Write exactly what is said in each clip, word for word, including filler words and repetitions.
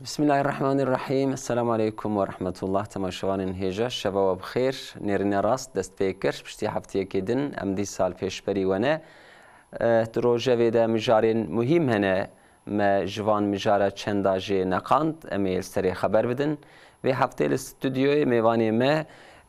Bismillahirrahmanirrahim. Esselamu aleykum ve rahmetullah. Temaşevanên hêja, şeva we bi xêr. Nêrîna rast dest pê kir. Piştî heftiyekê din em dîsa li pêşberî we ne. Eh, di rojevê de mijarên muhîm hene. Me ji van mijara çenda jê neqand. Em ê li serê xeber bidin. Vê heftê li stûdyoyê mêvanê me,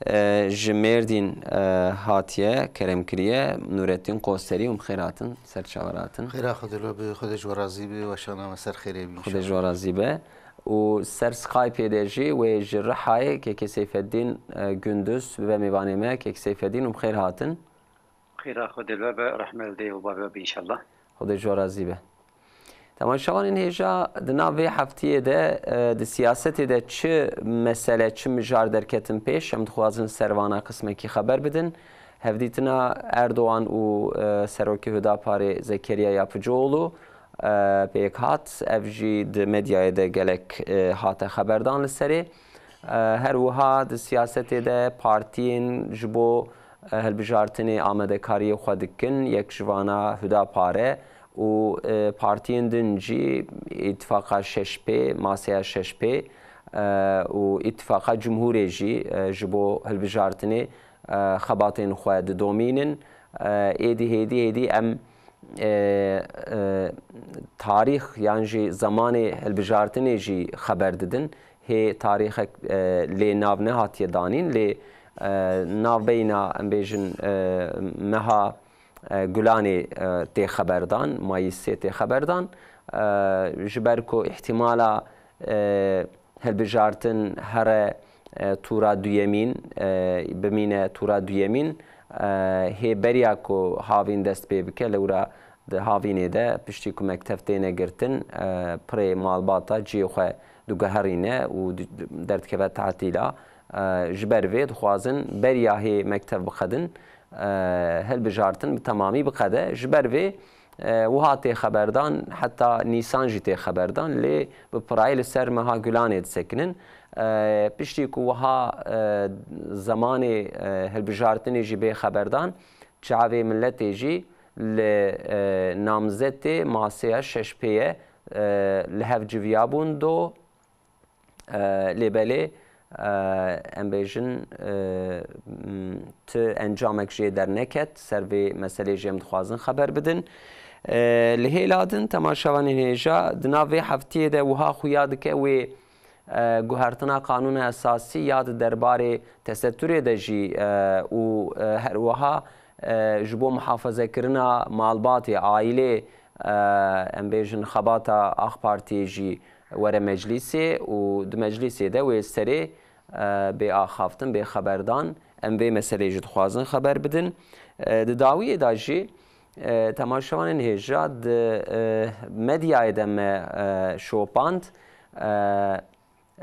eh, ji Mêrdîn, eh, hatiye, kerem kiriye. Nûrettin Qoserî, hûn bi xêr hatin, ser çavan hatin. Xêra Xwedê li we be, Xwedê ji we razî be, weşana me ser xêrê be Xwedê ji we razî be. Û ser Skypeê de jî wê ji Rihayê Kekê Seyfeddîn, e, Gunduz bibe mêvanê me. Kekê Seyfeddîn, hûn bi xêr hatin. Xêra Xwedê li we be, rehmet li dê û bavê we be înşallah. Xwedê ji we razî be. Temaşevanên hêja, di nav vê heftiyê de, e, di siyasetê de çi mesele, çi mijar derketin pêş, em dixwazin li ser vana qismekî xeber bidin. Hevdîtina Erdogan û, e, Serokê Hudaparê Zekeriya Yapıcıoğlu, e, pêk hat. Ev jî di medyayê de gelek, e, hate xeberdan li serê. E, her wiha di siyasetê de partiyên ji bo, e, hilbijartinê amadekariyê xwe dikin. Yek ji vana Hudapar e û, e, partiyên din jî Îtifaqa Şeş P, Maseya Şeş P, e, û Îtifaqa Cumhurê jî, e, ji bo hilbijartinê, e, xebatên xwe didomînin. E, êdî hêdî hêdî em, e, e, tarîx yan jî zemanê hilbijartinê jî xeber didin. Hê tarîxek, e, lê nav nehatiye danîn, lê, e, navbeyna, em bêjin, e, meha, e, Gulanê, e, tê xeberdan, Mayîsê tê xeberdan. E, ji ber ku îhtimala, e, hilbijartin here, e, tûra duyemîn, e, bimîne tûra duyemîn, e, hê beriya ku havîn dest pê bike, lewra di havînê de piştî ku mektev têne girtin, e, pirê malbata cihê xwe diguherîne û di-, derdikeve tatîla. E, ji ber vê dixwazin beriya hê mektev biqedin, e, hilbijartin bi temamî biqede. Ji ber vê, e, wiha tê xeberdan, heta Nîsan jî tê xeberdan, lê bi pirayî li ser meha Gulanê disekinin. E, piştî ku wiha, e, zemanê, e, hilbijartinê jî bê xeberdan, çavê miletê jî li, e, namzetê Maseya Şeş Pê ye, e, li hev civiyabûn do. E, lê belê, e, em bêjin, e, m, ti encamek jê derneket, ser vê meselê jî em dixwazin xeber bidin. E, li hêla din, temaşevanên hêja, di nav vê heftiyê de wiha xuya dike wê, e, guhertina qanûna esasî ya di derbarê teseturê de jî, e, û, e, her wiha, e, ji bo muhafezekirina malbatê, aîlê, e, em bêjin xebata AK Partiyê jî were meclîsê û di meclîsê de wê serê, e, bê axaftin, bê xeberdan. Em vê meseleyê jî dixwazin xeber bidin. E, di dawiyê de jî, e, temaşevanên hêja di, e, medyayê de me, e, şopand. E,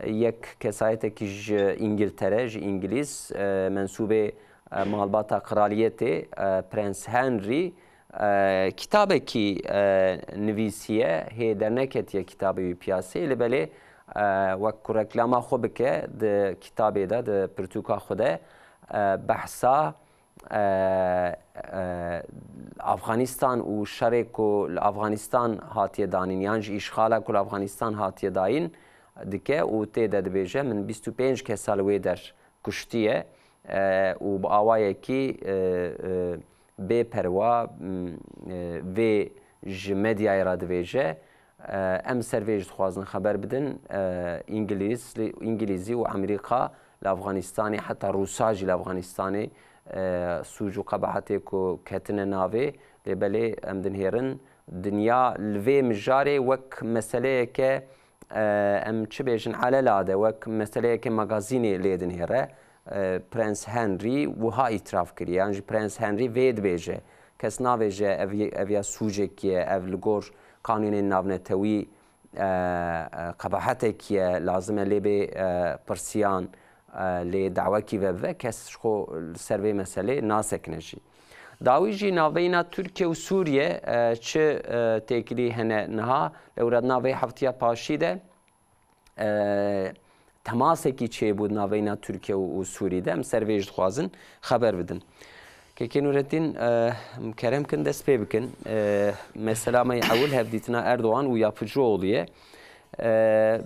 yek kesayetekî ji Îngiltere, ji Îngilîz, e, mensûbê, e, malbata qiraliyetê, e, Prens Henry, e, kitabekî, e, nivîsiye, hê derneketiye kitabê wî piyasê, lê belê, e, wek ku reklama xwe bike di kitabê de, di pirtûka xwe de, e, behsa, e, e, Afganistan û şerê ku li Afganistan hatiye danîn, yan jî îşxala ku li Afganistan hatiye dayîn dike û tê de dibêje, min bîst û pênc kesa li wê der kuştiye, e, û bi awayekî, e, e, bêperwa, m, e, vê ji medyayê re dibêje. E, em ser vê jî dixwazin xeber bidin. E, Îngilîz, Îngilîzî û Amerîka li Afganistanê, heta Rûsa jî li Afganistanê, e, sûc û qebahetê ku ketine navê, lê belê em dinhêrin dinya li vê mijarê wek meseleyeke, e, em çi bêjin, elela de, wek meseleyeke magazînê lê dinhêre. E, Prens Henry wiha îtiraf kiriye, yan jî Prens Henry vê dibêje. Kes navêje ev, ev ya sûcekî ye, ev li gor qanûnên navnetewî, e, e, qebahetekî ye, lazim e lê bê, e, pirsiyan, e, lê dawekî vebive, kes ji xwe li ser vê meselê nasekine jî. Dawî jî navbeyna Tirkiye û Sûriye, e, çi, e, têkilî hene niha, lewra di nav vê heftiya paşî de, e, temasekî çêbû di navbeyna Tirkiye û, û Sûrî de, em ser vê jî dixwazin xeber bidin. Kekê Nûreddîn, e, kerem kin dest pê bikin. E, mesela me yê ewil hevdîtina Erdogan û Yapıcıoğlu ye. E,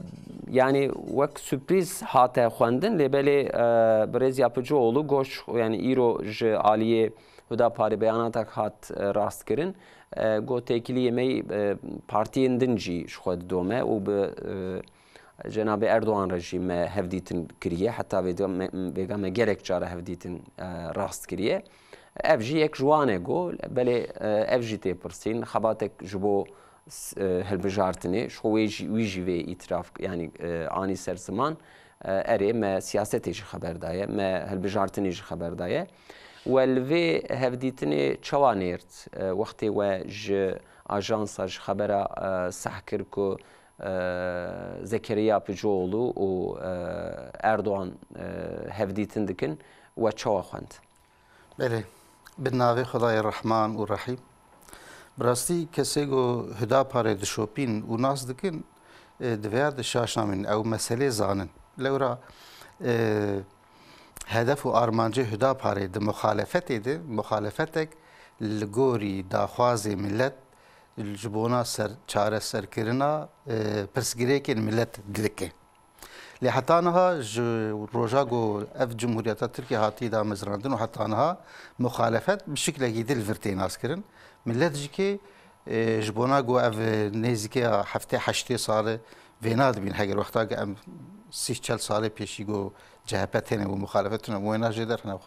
Yani wek sürpriz hate xwendin, lê belê, e, birêz Yapıcıoğlu goş, yani îro ji aliyê Hudaparê beyanatek hat, e, rastkirin. E, got têkiliyê me, e, partiyên din jî ji xwe didome û bi, e, Cenabê Erdogan re jî me hevdîtin kiriye. Heta vêga me, vêga me gelek cara hevdîtin, e, rast kiriye. Ev jî yek ji wan e got, belê, e, ev jî tê pirsîn, xebatek ji bo s-, e, hilbijartinê, ji xwe wê jî, wî jî vê îtiraf, yanî, e, anî ser ziman, e, erê, me siyasetê jî xeber daye, me hilbijartinê jî xeber daye. We li vê hevdîtinê çawa nêrt, e, wextê we ji ajansa ji xebera, e, seh kir ku, e, Zekeriya Picoğlu û, e, Erdogan, e, hevdîtin dikin, we çawa xwend? Belê, bi navê Xwedayê Rehman û Rehîm. Bi rastî kesê ku Hudaparê dişopîn û nas dikin, e, divêya di şaş namînin, ew meselê zanin. Lewra, e, hedef û armancê Hudaparê di muxalefetê de, muxalefetek li gorî daxwazê milet, ji bona ser, çareserkirina, e, pirsgirêkên milet dike. Lê heta niha ji roja ku ev Cumhuriyeta Tirkiye hatiye damezrandin û heta niha muxalefet bi şiklekî din li vir tê naskirin. Milet jî kê, e, ji bona ku ev nêzîkê ya heftê heştê sal e vêna dibîn, heger wexta ku em sî çel salê pêşî ku C H P têne û muxalefet tune wêna jê derxine,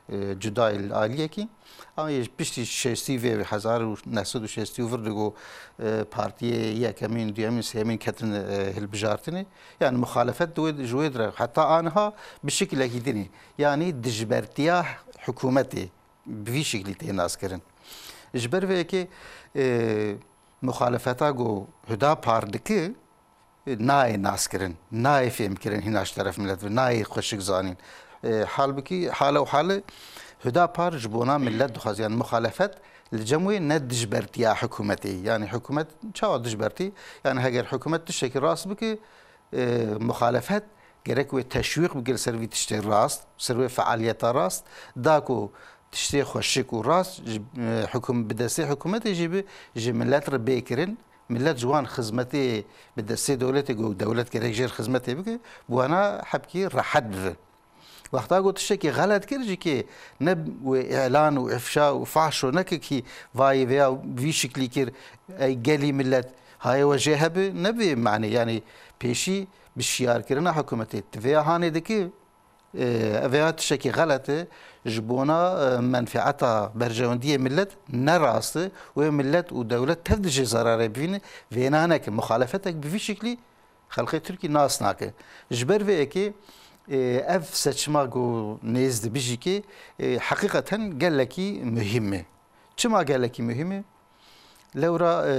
e, cudayê li aliyekî. Ama yê piştî şêstî vê hezar û neh sed û şêstî û vir digo, e, partiyê yekemîn, duyemîn, sêyemîn ketin, e, hilbijartinê. Yani muxalefet di wê, ji wê dire heta aniha bi şekilekî dinê. Yani dijbertiya hikûmetê bi vî şeklî tê naskirin. Ji ber vê yekê, e, muxalefeta ku Hüdapar dike, nayê naskirin, nayê fêmkirin hîna ji teref milet ve, nayê xweşik zanîn. E, halbikî hale û hale Hüdapar ji bona milet dixwaze, yani muxalefet li cem wê ne dijbertiya hikûmetê. Yani hikûmet çawa dijbertî? Yani heger hikûmet tiştekî rast bike, e, muxalefet gerek wê teşwîq bike li ser vî tiştê rast, ser wê fealiyeta rast, da ku tiştê xweşik û rast ji, e, hikûm-, bi destê hikûmetê jî bi, ji milet re bê kirin, milet ji wan xizmetê bi destê dewletê, ku dewlet gerek jê re xizmetê bike, bi wana hebkî rehet bibe. Wexta ku tiştekî xelet kir jî kê ne wê îlan û îfşa û fahşo neke kî vayê vêya vî şiklî kir, ey gelî milet, hayê we jê hebe, ne bi manê, yanî pêşî bi şiyarkirina hikûmetê tu vêya hanê dikî, e, ev ya tiştekî xelet e, ji bona, e, menfeeta berjewendiyê milet ne rast e, wê milet û dewlet tev dijê zerarê bivîne, vêna neke, muxalefetek bi vî şiklî xelkê Tirkî nas nake. Ji ber vê yekê, e, ev seçima ku nêz dibe jî kê, e, heqîqeten gelekî muhîm e. Çima gelekî muhîm e? Lewra, e,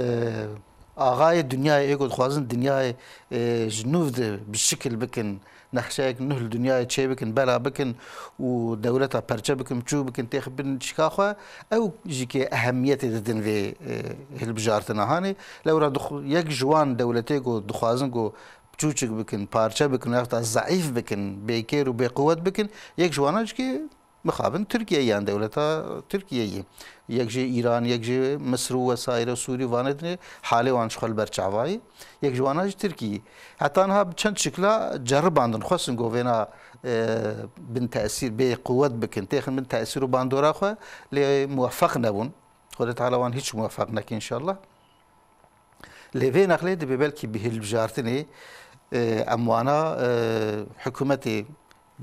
axayê dinyayê ê ku dixwazin dinyayê, e, ji nû de bi şikil bikin, nexşeyek nû li dinyayê çê bikin, bela bikin û dewleta perçe bikin, biçûk bikin, têxin bin çika xwe, ew jî kê ehemiyetê didin vê, e, hilbijartina hanê. Lewra dixw-, yek ji wan dewletê ku dixwazin ku biçûçik bikin, parçe bikin, ya da zeîf bikin, bêkêr û bêquwet bikin, yek ji wana jî kê mixabin Tirkiye yan dewleta Tirkiyeyê. Yek jê Îran, yek jê Misir û wesaîre Sûrî vanê dinê halê wan ji xwe li ber çavayî. Yek ji wana jî Tirkiyê. Heta niha bi çend şikla ceribandin, xwestin govêna, e, bin tesîr bê quwet bikin, têxin bin tesîr û bandora xwe, lê muwefeq nebûn. Xwedê Teala wan hiç muwefeq neke înşallah. Lê vê nexlê dibe belkî bi hilbijartinê, e, em wana, e, hikûmetê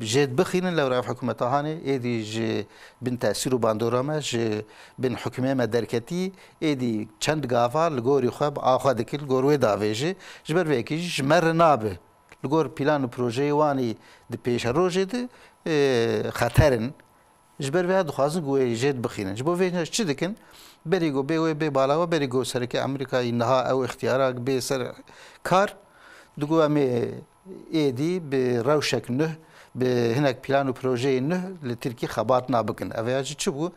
jêd bixînin, lewra ev hikûmeta hanê êdî ji bin tesîr û bandora me, ji bin hukmê me derketî, êdî çend gava li gorî xwe bi a xwe dikir, li gor wê davêje, ji ber vê yekê jî ji me re nabe. Li gor plan û projeyê wanî di pêşerojê de, e, xeter in. Ji ber vêya dixwazin ku wê jêd bixînin. Ji bo vê çi dikin? Berî ku bê wê bê balawa, berî ku sereke Amerîkayî niha ew îxtiyara bê ser kar, digo em ê êdî bi rewşek nuh, bi hinek plan û projeyê nuh li Tirkî xebat nabikin. Ev ya jî çi bû?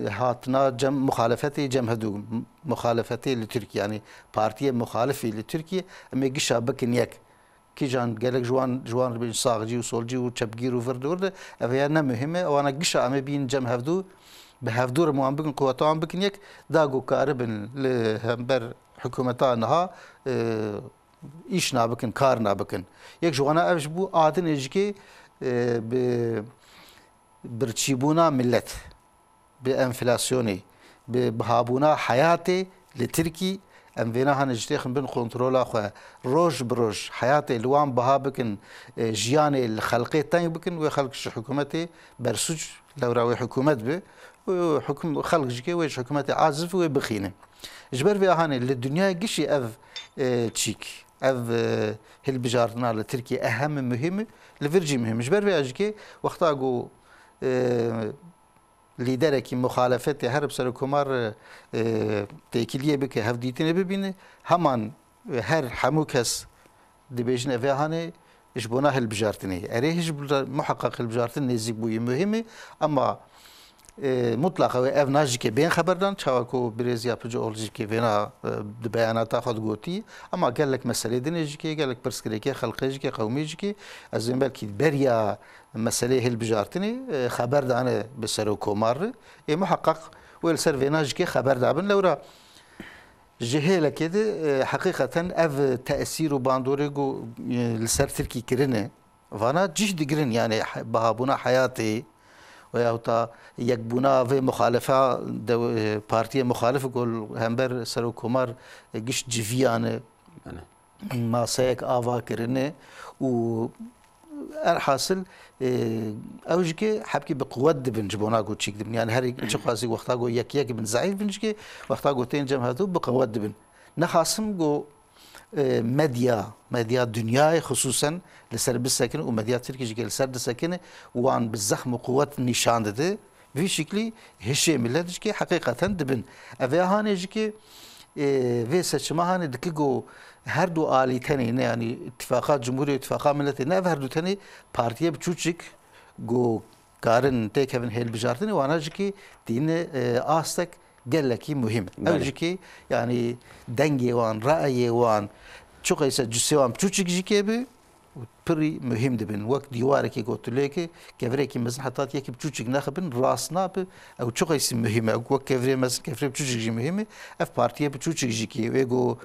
Hatina cem, muxalefetê cem hevdû, muxalefetê li Tirkî, yanî partiyê muxalifî li Tirkî, em ê gişa bikin yek. Kîjan gelek ji wan, ji wan re bên sağcî û solcî û çepgîr û vir di wir de, ev ya ne muhîm e. Ewana gişa em ê bîn cem hevdû, bi hevdû re wan bikin, quweta wan bikin yek, da ku karibin li hember hikûmeta niha, e, îş nabikin, kar nabikin. Yek ji wana ev ji bo adinê jikê, e, bi birçîbûna millet, bi enflasyonê, bi bihabûna heyatê li Tirkî, em vêna hane ji têxin bin kontrola xwe. Roj bi roj heyatê li wan biha bikin, e, jiyanê li xelqê teng bikin, wê xelk ji hikûmetê bersûc lewra wê hikûmet bi, û hikûm-, xelk jikê wê ji hikûmetê aciz bi wê bixîne. Ji ber vê ahanê li dinyayê gişî ev, e, çîk, ev, e, hilbijartina li Tirkiye ehem e, muhîm e, li vir jî muhîm e. Ji ber vê jikê wexta ku, e, lîderekî muxalefetê here bi serokkomar, e, têkiliyê bike, hevdîtinê bibîne, heman, e, her hemû kes dibêjin evê hanê ji bona hilbijartinê. Erê, hij muheqeq hilbijartin nêzîk bûyî muhîm e, ama, e, mutlaqa wê ev najike bên xeberdan, çawa ku birêz Yapıcıoğlu jî ke vêna, e, di beyanata xwe digotî, ama gelek meselê dinê jike, gelek pirsgirêkê xelqê jike, qewmê jike, ez ên belkî beriya meseleyê hilbijartinê, e, xeber dane bi serokkomar re. Ê muheqeq wê li ser vêna jikê xeber dabin. Lewra ji hêlekê de, e, heqîqeten ev tesîr û bandorê ku, e, li ser Tirkî kirine, vana cih digirin, yani he-, bihabûna heyatê veya ta yekbûna vê muxalefa de, e, partiyê muxalif ku li hember serokkomar, e, giş civiyane. Belê. Maseyek ava kirine û erhasil, e, ew jikê hebkî bi quwet dibin ji bona ku çîk dibin. Yani her çiqasî wexta ku yek yek bin, zeîf bin jikê, wexta ku tên cem hetu bi quwet dibin. Nexasim ku, e, medya, medya dinyayê xisûsen li ser bisekine û medya Tirkî jikê li ser disekine, wan bi zexm û quwet nîşan dide. Vî şiklî hişê milet jikê heqîqeten dibin. Ev ê hanê jikê, e, vê seçima hanê diki ku her du alî tenê ne, yanî îtifaqa cumhurî û îtifaqa miletê ne, ev her du tenê partiyê biçûçik ku karin têkevin hêlbijartinê, wana jikê tîne, e, astek gelekî muhîm. Ew Belê. jikê, yanî dengê wan, rayê wan, çiqeyse cusê wan biçûçik jikê bi, û pirî muhîm dibin. Wek dîwarekî gotulêke, kevirekî mezin heta yekî biçûçik nexibin, rast nabe. Ew çiqasî muhîm e. Wek kevirê mezin, kevirê biçûçik jî muhîm e. Ev partiyê biçûçik jî kî wê ku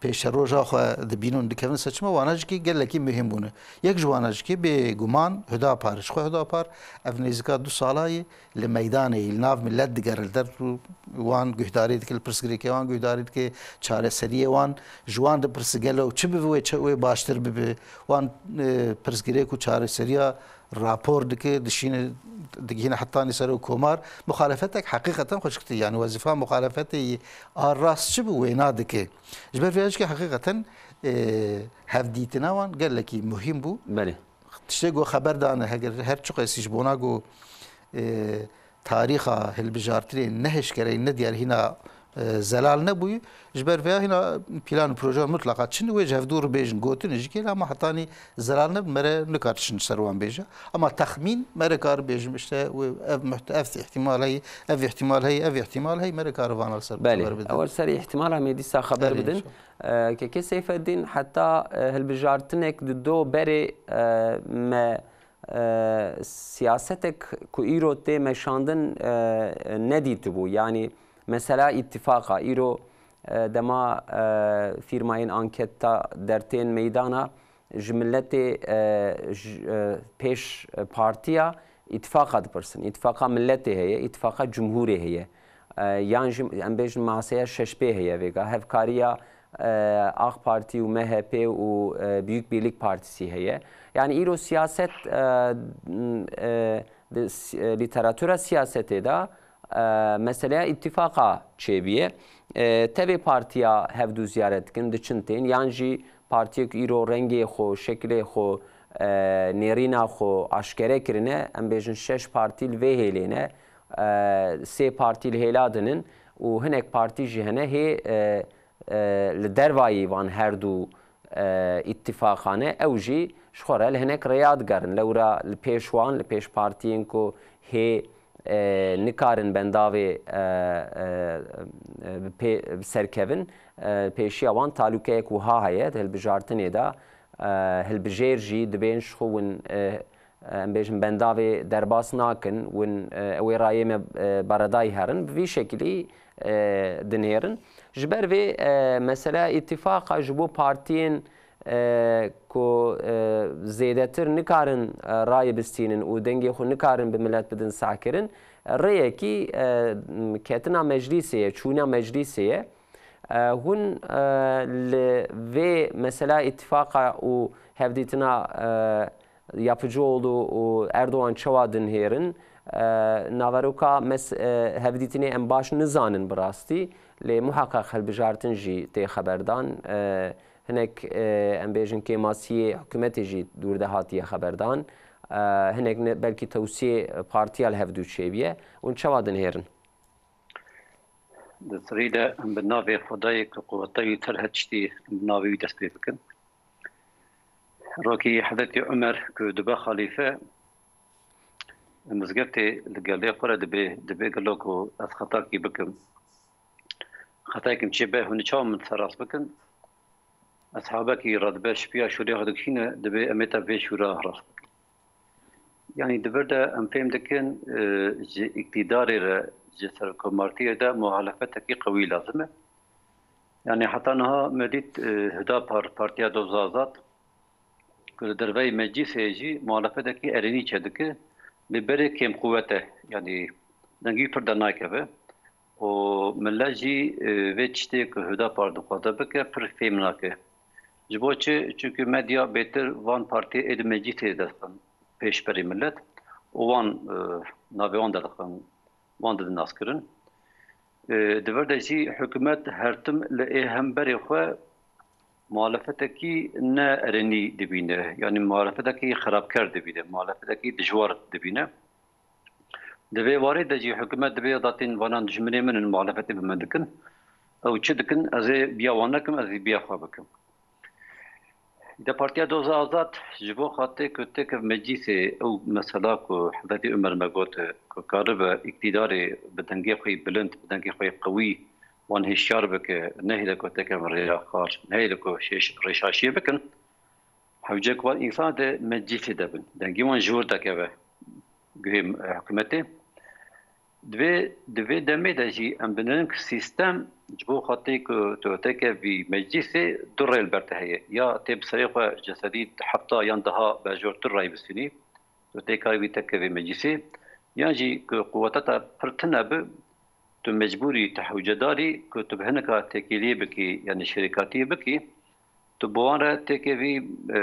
pêşeroja xwe dibînin û dikevin seçima, wana jî kî gelekî muhîm bûne. Yek ji wana jî kî bêguman Hüdapar, ji xwe Hüdapar ev nêzîka du sala ye li meydanê, li nav milet digere, li der wan guhdarî dike, li pirsgirêkê wan guhdarî dike, çareseriyê wan ji wan dipirse gelo çi bibe wê, çi wê baştir bibe. Wan, e, pirsgirêk û çareseriya rapor dike, dişîne, digihîne hetanî serokkomar. Muxalefetek heqîqeten xweşik tê. Yani wezîfa muxalefetê yî a rast çi bi wêna dike. Ji ber vê jikê heqîqeten, e, hevdîtina wan gelekî muhîm bû. Belê. Tiştê ku xeber dane, heger her çiqasî ji bona ku, e, tarîxa hilbijartinê ne hişkereyî, ne diyar hîna, e, zelal nebûyî. Ji ber vêya hîna plan û proje mutlaqa çin, wê ji hevdû re bêjin, gotin jî kê, ama hetanî zelal nebin, mere nikar tişt ser wan bêje. Ama texmîn mere kar bêjim, işte, wê ev muht-, ev ihtimal heye, ev ihtimal heye, ev ihtimal heye, mere kar vana li ser Belê, xeber bidin. Ew li ser ihtimala me dîsa xeber Erê, bidin. inşallah. E, Kekê Seyfeddîn, heta, e, hilbijartinek di do berê, e, me e, siyasetek ku îro tê meşandin, e, nedîtibû. Yanî mesela îtîfaqa îro, e, dema, e, fîrmayên anketa dertên meydana ji miletê, e, ji, e, pêş partiya îtîfaqa dipirsin. Îtîfaqa miletê heye, îtîfaqa cumhurê heye. E, yan jî em bêjin maseya şeş pê heye vêga. Hevkariya, e, AK Partî û M H P û, e, Büyük Birlik Partisi heye. Yani îro siyaset, e, m, e, di s-, e, lîteratura siyasetê de, e, meseleya îtîfaqa çêbûye. E, tevê partiya hevdû ziyaret dikin, diçin tên, yan jî partiyek îro rengê xwe, şekilê xwe, e, nêrîna xwe aşkere kirine, em bêjin şeş partî li vê hêlê ne, e, sê partî li hêla din in û hinek partî jî hene hê, e, e, li dervayî van her du, e, îtîfaqan e, ew jî ji xwe re li hinek rêya digerin. Lewra li pêş wan, li pêş partiyên ku hê, e, nikarin bendavê, e, e, e, bi pê-, bi serkevin, e, pêşiya wan talûkeyek wiha heye, di hilbijartinê de, e, hilbijêr jî dibên ji xwe win, e, em bêjin bendavê derbas nakin, win, e, ew ê rayê me, e, beredayî herin, bi vî şekilî, e, dinêrin. Ji ber vê, e, mesela îtîfaqa ji bo partiyên, e, ku, e, zêdetir nikarin, e, rayê bistînin û dengê xwe nikarin bi milet bidin sehkirin, e, rêyekî, e, m-, ketina meclîsê ye, çûna meclîsê ye. E, hûn, e, li vê mesela îtifaqa û hevdîtina, e, Yapıcıoğlu û Erdoğan çawa dinhêrin? E, naveroka mes-, e, hevdîtinê em baş nizanin bi rastî, lê muheqeq hilbijartin jî tê xeberdan. E, hinek, e, em bêjin kêmasiyê hikûmetê jî dûr de hatiye xeberdan. E, hinek ne, belkî tewsiyê partiya li hevdû çêbiye. Hûn çawa dinhêrin? Di sirî de em bi navê Xwedayê ku quweta wî ter her tiştî, em bi navê wî dest pê bikin. Rokî Hezretî Umer ku dibe xalîfe, mizgeftê li gelê xwe re dibê, dibê gelo ku ez xetakî bikim. Xetayekî min çêbe, hûn çawa min ser rast bikin? Eshabekî radibe şipiya şûrê xwe dikişîne, dibê em ê te vê şûra rast bikin. Yanî di vir de em fêm dikin, e, ji îktîdarê re, ji serokkomartiyê de muhalefetekî qewî lazim e. Yanî heta niha me dît, e, Hüdapar, Partiya Doza Azad, ku li derveyî meclîsê jî muhalefetekî erênî çêdike, lê berê kêmquwet e, yanî dengî pir dernakeve û millet jî, e, vê tiştê ku Hüdapar dixwaze bike, pir fêm nake. Ji bo çi? Çimkî medya bêtir van partiyê ê di meclîsê de dixin pêşberî millet û wan, e, navê wan derdixin, wan didin naskirin. E, di vir de jî hikûmet her tim li ê hemberê xwe muhalefetekî ne erênî dibîne, yanî muhalefetekî xerabker dibîne, muhalefetekî dijwar dibîne. Di vê warê de jî hikûmet dibê zatên vanan dijminê min in, muhalefetê bi min dikin. Ew çi dikin, ez ê biya wan nekim, ez ê biya xwe bikim. De Partiya Doza Azad ji bo xatirê ku têkev meclîsê ew mesela ku Hezretî Umer me got ku karibe îktîdarê bi dengê xwe yî bilind, bi dengê xwe yî qewî wan hişyar bike, nehêle ku têkevin rêya xar, nehêle ku şêş-, rêşaşiyê bikin. Hewce ku wan însan di meclîsê de bin, dengê wan ji wir dekeve guhê, e, hikûmetê. Di vê, di vê demê de jî em dibînin ku sîstem ji bo xatirê ku tu têkevî meclîsê du rê li ber te heye. Ya tê bi serê xwe cesedî hefta yan deha berjor tu rayê bistînî, tu tê karî wî têkevî meclîsê, yan jî ku quweta te pir tune bi, tu mecbûrî tu hewcedarî ku tu bi hinek a têkiliyê bikî, yanî şerîkatiyê bikî, tu bi wan re têkevî, e,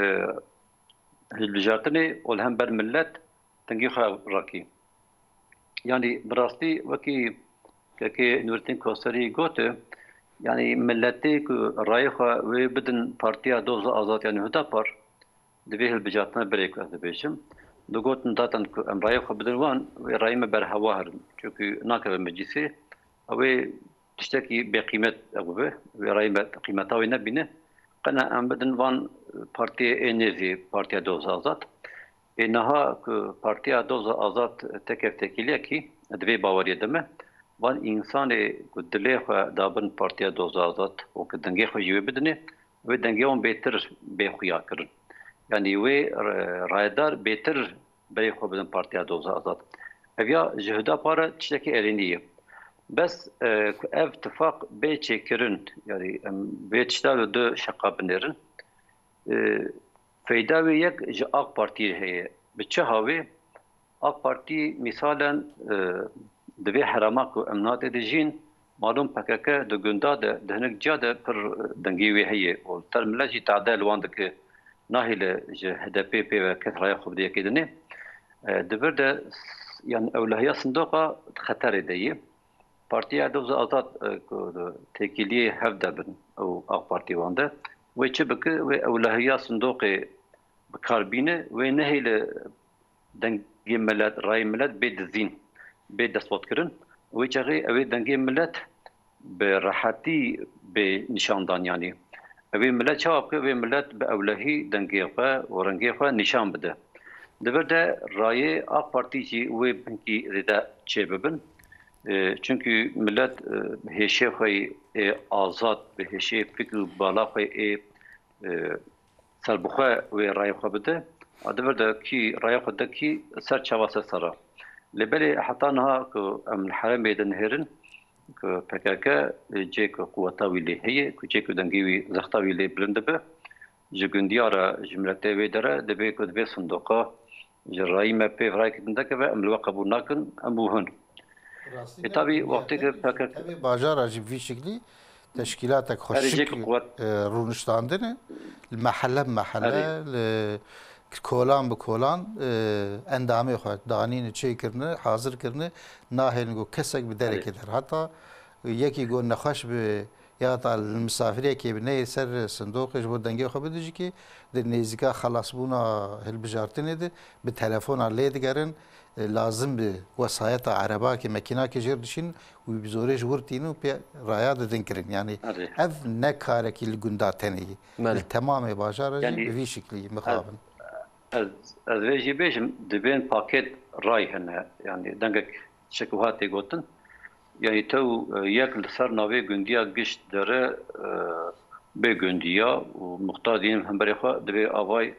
hilbijartinê û li hember millet dengê xwe rakî. Yanî bi rastî wekî kekê Nûretîn Koserî got, yanî miletê ku rayê xwe wê bidin Partiya Doza Azad, yanî Hudapar, di vê hilbijartine berê ku ez dibêjim. Digotin zaten ku em rayê xwe bidin wan, wê rayê me berhewa herin. Çunkî nakeve meclîsê, ew ê tiştekî bêqîmet ew bibe, wê rayê me qîmeta wê nebîne. Qene em bidin van partiyê ê nêzî Partiya Doza Azad. Ê niha ku Partiya Doza Azad tekev têkiliyekî, di vê baweriyê de me, van însanê ku dilê xwe dabin Partiya Doza Azad û ku dengê xwe jî wê bidinê, wê dengê wan bêtir bê xuya kirin. Yanî wê, e, rayedar bêtir berê xwe bidin Partiya Doza Azad. Ev ya ji Hudapar re tiştekî erênî ye. Bes, e, ku ev tifaq bê çêkirin, yanî em vê tişta li du şeqa binêrin. E, feyda wê yek ji AK Partiyê heye. Bi çi hawê? AK Partî mîsalen, e, di vê herema ku em niha tê de jîn, malûm P K K di gunda de, di hinek ciya de pir dengê wê heye û li ser milet jî teade li wan dike, nahêle ji H D P pê ve kes raya xwe bide yekê dinê. E, di vir de s-, yan ewlehiya sindoqa di xeterê de ye. Partiya Doza Azad, e, ku di têkiliyê hev de bin û AK Partî wan de, wê çi bike? Wê ewlehiya sindoqê bi kar bîne, wê nehêle dengê milet, rayê milet bê dizîn, bê destwatkirin. Wê çaxê ew ê dengê milet bi rehetî bê nîşandan, yanî. Ew ê milet çawa bike? Wê milet bi ewlehî dengê xwe û rengê xwe nîşan bide. Di vir de rayê AK Partî jî wê hinkî zêde çêbibin. E, çunkî milet, e, bi hêşê xwe yê azad, bi hêşê fikr û bala xwe yê, e, serbixwe wê rayê xwe bide. A di vir de kî rayê xwe de kî ser çava ser sera. Lê belê heta niha ku em li herêmê de nihêrin, ku P K K cê ku quweta wî lê heye, ku cê ku dengê wî zexta wî lê bilind dibe, ji gundiya re, ji miletê wê dere, divê ku divê sindoqa ji rayî me pê rayekî din dekeve, em li we qebûl nakin, em û hûn. Rastî Ê, ne tabî, gundiya wextê ke, ke P K K tevê bajara jî bi vî şiklî teşkîlatek xwe Erê, şik, cêk quwet. e, rûniştandine. Li mehele bi mehele, Erê. li kolan bi kolan, e, endamê xwe danîne, çêkirine, hazir kirine, nahêlin ku kesek bi derekê Erê. der. Heta yekî ku nexweş bi ya ta li misafirekê bi neyê ser sindoqê ji bo dengê xwe bide jî kê, di nêzîka xelasbûna hilbijartinê de bi telefona lê digerin, e, lazim bi wesayeta erebakê, mekînakê jêr dişîn û bi zorê ji wir tînin û pê raya didin kirin. Yanî Erê. ev ne karekî li gunda tenê ye. Belê. Li temamê bajara jî Yanî bi vî şiklî ez, mixabin. ez, ez vê jî bêjim, dibên paket ray hene. Yanî dengek çek wiha tê gotin. Yanî tew, e, yek li ser navê gundiya giş dere, e, bê gundiya û muxtar dînin hemberê xwe divê avay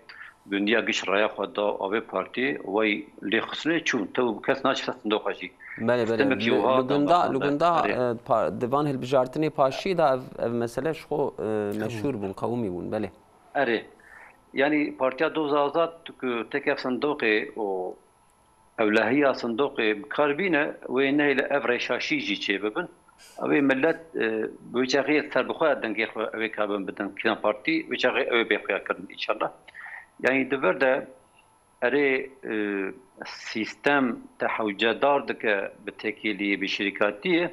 gundiya giş raya xwe da avê partiyê, wey lê xistinê çûn. Tew kes naçe ser sindoqa jî. Belê, belê. Sistemekî Li, wiha li gunda, li danbastan de. gunda, Erê. e, pa-, di van hilbijartinê paşî de ev, ev mesele ji xwe, e, meşhûr bûn, qewimî bûn. Belê. Erê. Yanî Partiya Doza Azad ku têke ev sindoqê û ewlehiya sindoqê bi kar bîne, wê nehêle ev rêşaşî jî çê bibin. Ew ê millet, e, bi wê çaxê serbixwe dengê xwe ew ê kabin bidin kîjan partî, wê çaxê ew ê bê xuya kirin înşallah. Yanî di vir de erê, e, sîstem te hewcedar dike bi têkiliyê, bi şirîkatiyê,